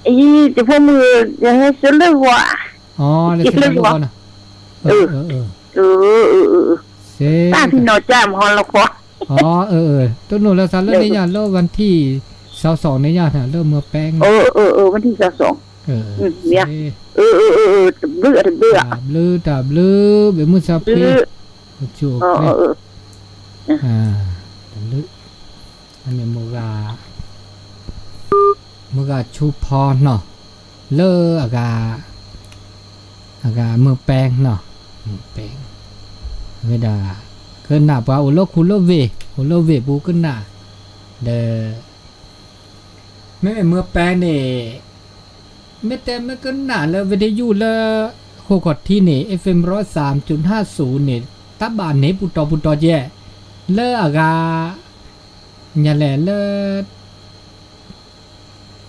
อี จะพวกมือ จะให้เสร็จเลยว่ะ อ๋อ แล้วเสร็จแล้วก่อนนะ เออ เออ เออ เออ เออ เออ เออ เออ เส เอ๊ะ ต๋ามตี้หนอจ้ามฮอนละคอ อ๋อ เออ เออ ตุ๊หนูแล้วซะ เลิกนี่ยะ เลิกวันตี้ซาวสองนี่ยะ เลิกเมืองแปง เออ เออ เออ วันตี้ซาวสอง เออ อืม เนี่ย เออ เออ เออ เออ ตะบลื้อ ตะบลื้อ ตะบลื้อ ตะบลื้อ เบะมื้อซาปี บลื้อ โอเค เออ เออ เออ อ่า ตะบลื้อ อันนี้เมืองกา เมืองกาชุมพรเนาะ เลิกอะกา อะกาเมืองแปงเนาะ เมืองแปง เวลา เกินหน้าปะ โอเล่าคูเล่าเว่ย โอเล่าเว่ยปูเกินหน้า เด้อ แม่นเมืองแปงนี่ แม่นแต่แม่นเกินหน้าเลิกวิทยุเลิกโคขอดทีนี่ เอฟเอ็ม ร้อยสามจุดห้าศูนย์ นี่ ตะบะเหน่ปูตอปูตอแจ๊ เลิกอะกา เนี่ยแหละ เลิก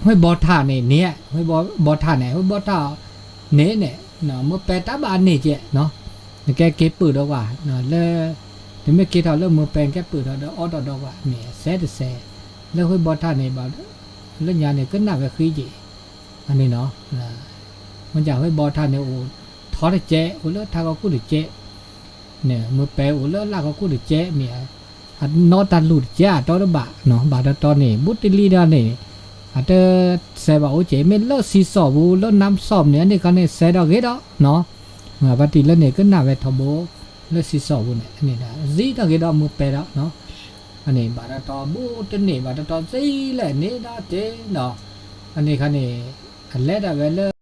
ห้วยบ่อถ่านนี่ เนี่ย ห้วยบ่อ บ่อถ่านเนี่ย ห้วยบ่อถ่านเนี่ย เนี่ย เนาะ เมืองแปงตะบะเหน่แจ๊เนาะ แกเกยเปิดออกว่า เนาะ เลิก แต่แม่นเกยเท่าเลิกเมืองแปงแกเปิดออก เดอออดออกว่า เนี่ย แสแต่แส เลิกห้วยบ่อถ่านนี่บ่า เลิกยาเนี่ยเกินหน้าก็คือเจ อันนี้เนาะ นะ มันจะห้วยบ่อถ่านเนี่ย โอ้ ทอดแจ๊ โอ้ เลิกทาก็กู้เดอแจ๊ เนี่ย เมืองแปง โอ้ เลิกลาก็กู้เดอแจ๊ เนี่ย อะ นอตาหลุดแจ๊ ตอตะบะ เนาะ บาดตอตอนี่ บุตรีดานี่ อะ เตอแสบ่า โอเค แม่นเลิกสีสอบปู เลิกน้ำส้มเนี่ย อันนี้ก็เนี่ย แสดอกเกดออก เนาะ เมื่อปกติเลิกเนี่ย เกินหน้าแวะทอโบ เลิกสีสอบปูเนี่ย อันนี้นะ สีดอกเกดออก เมืองแปงแล้ว เนาะ อันนี้ บาดตอตอ บุตรีนี่ บาดตอตอ สีแลนี่นะ เจ เนาะ อันนี้คันนี่ อันแลดาแวะเลิก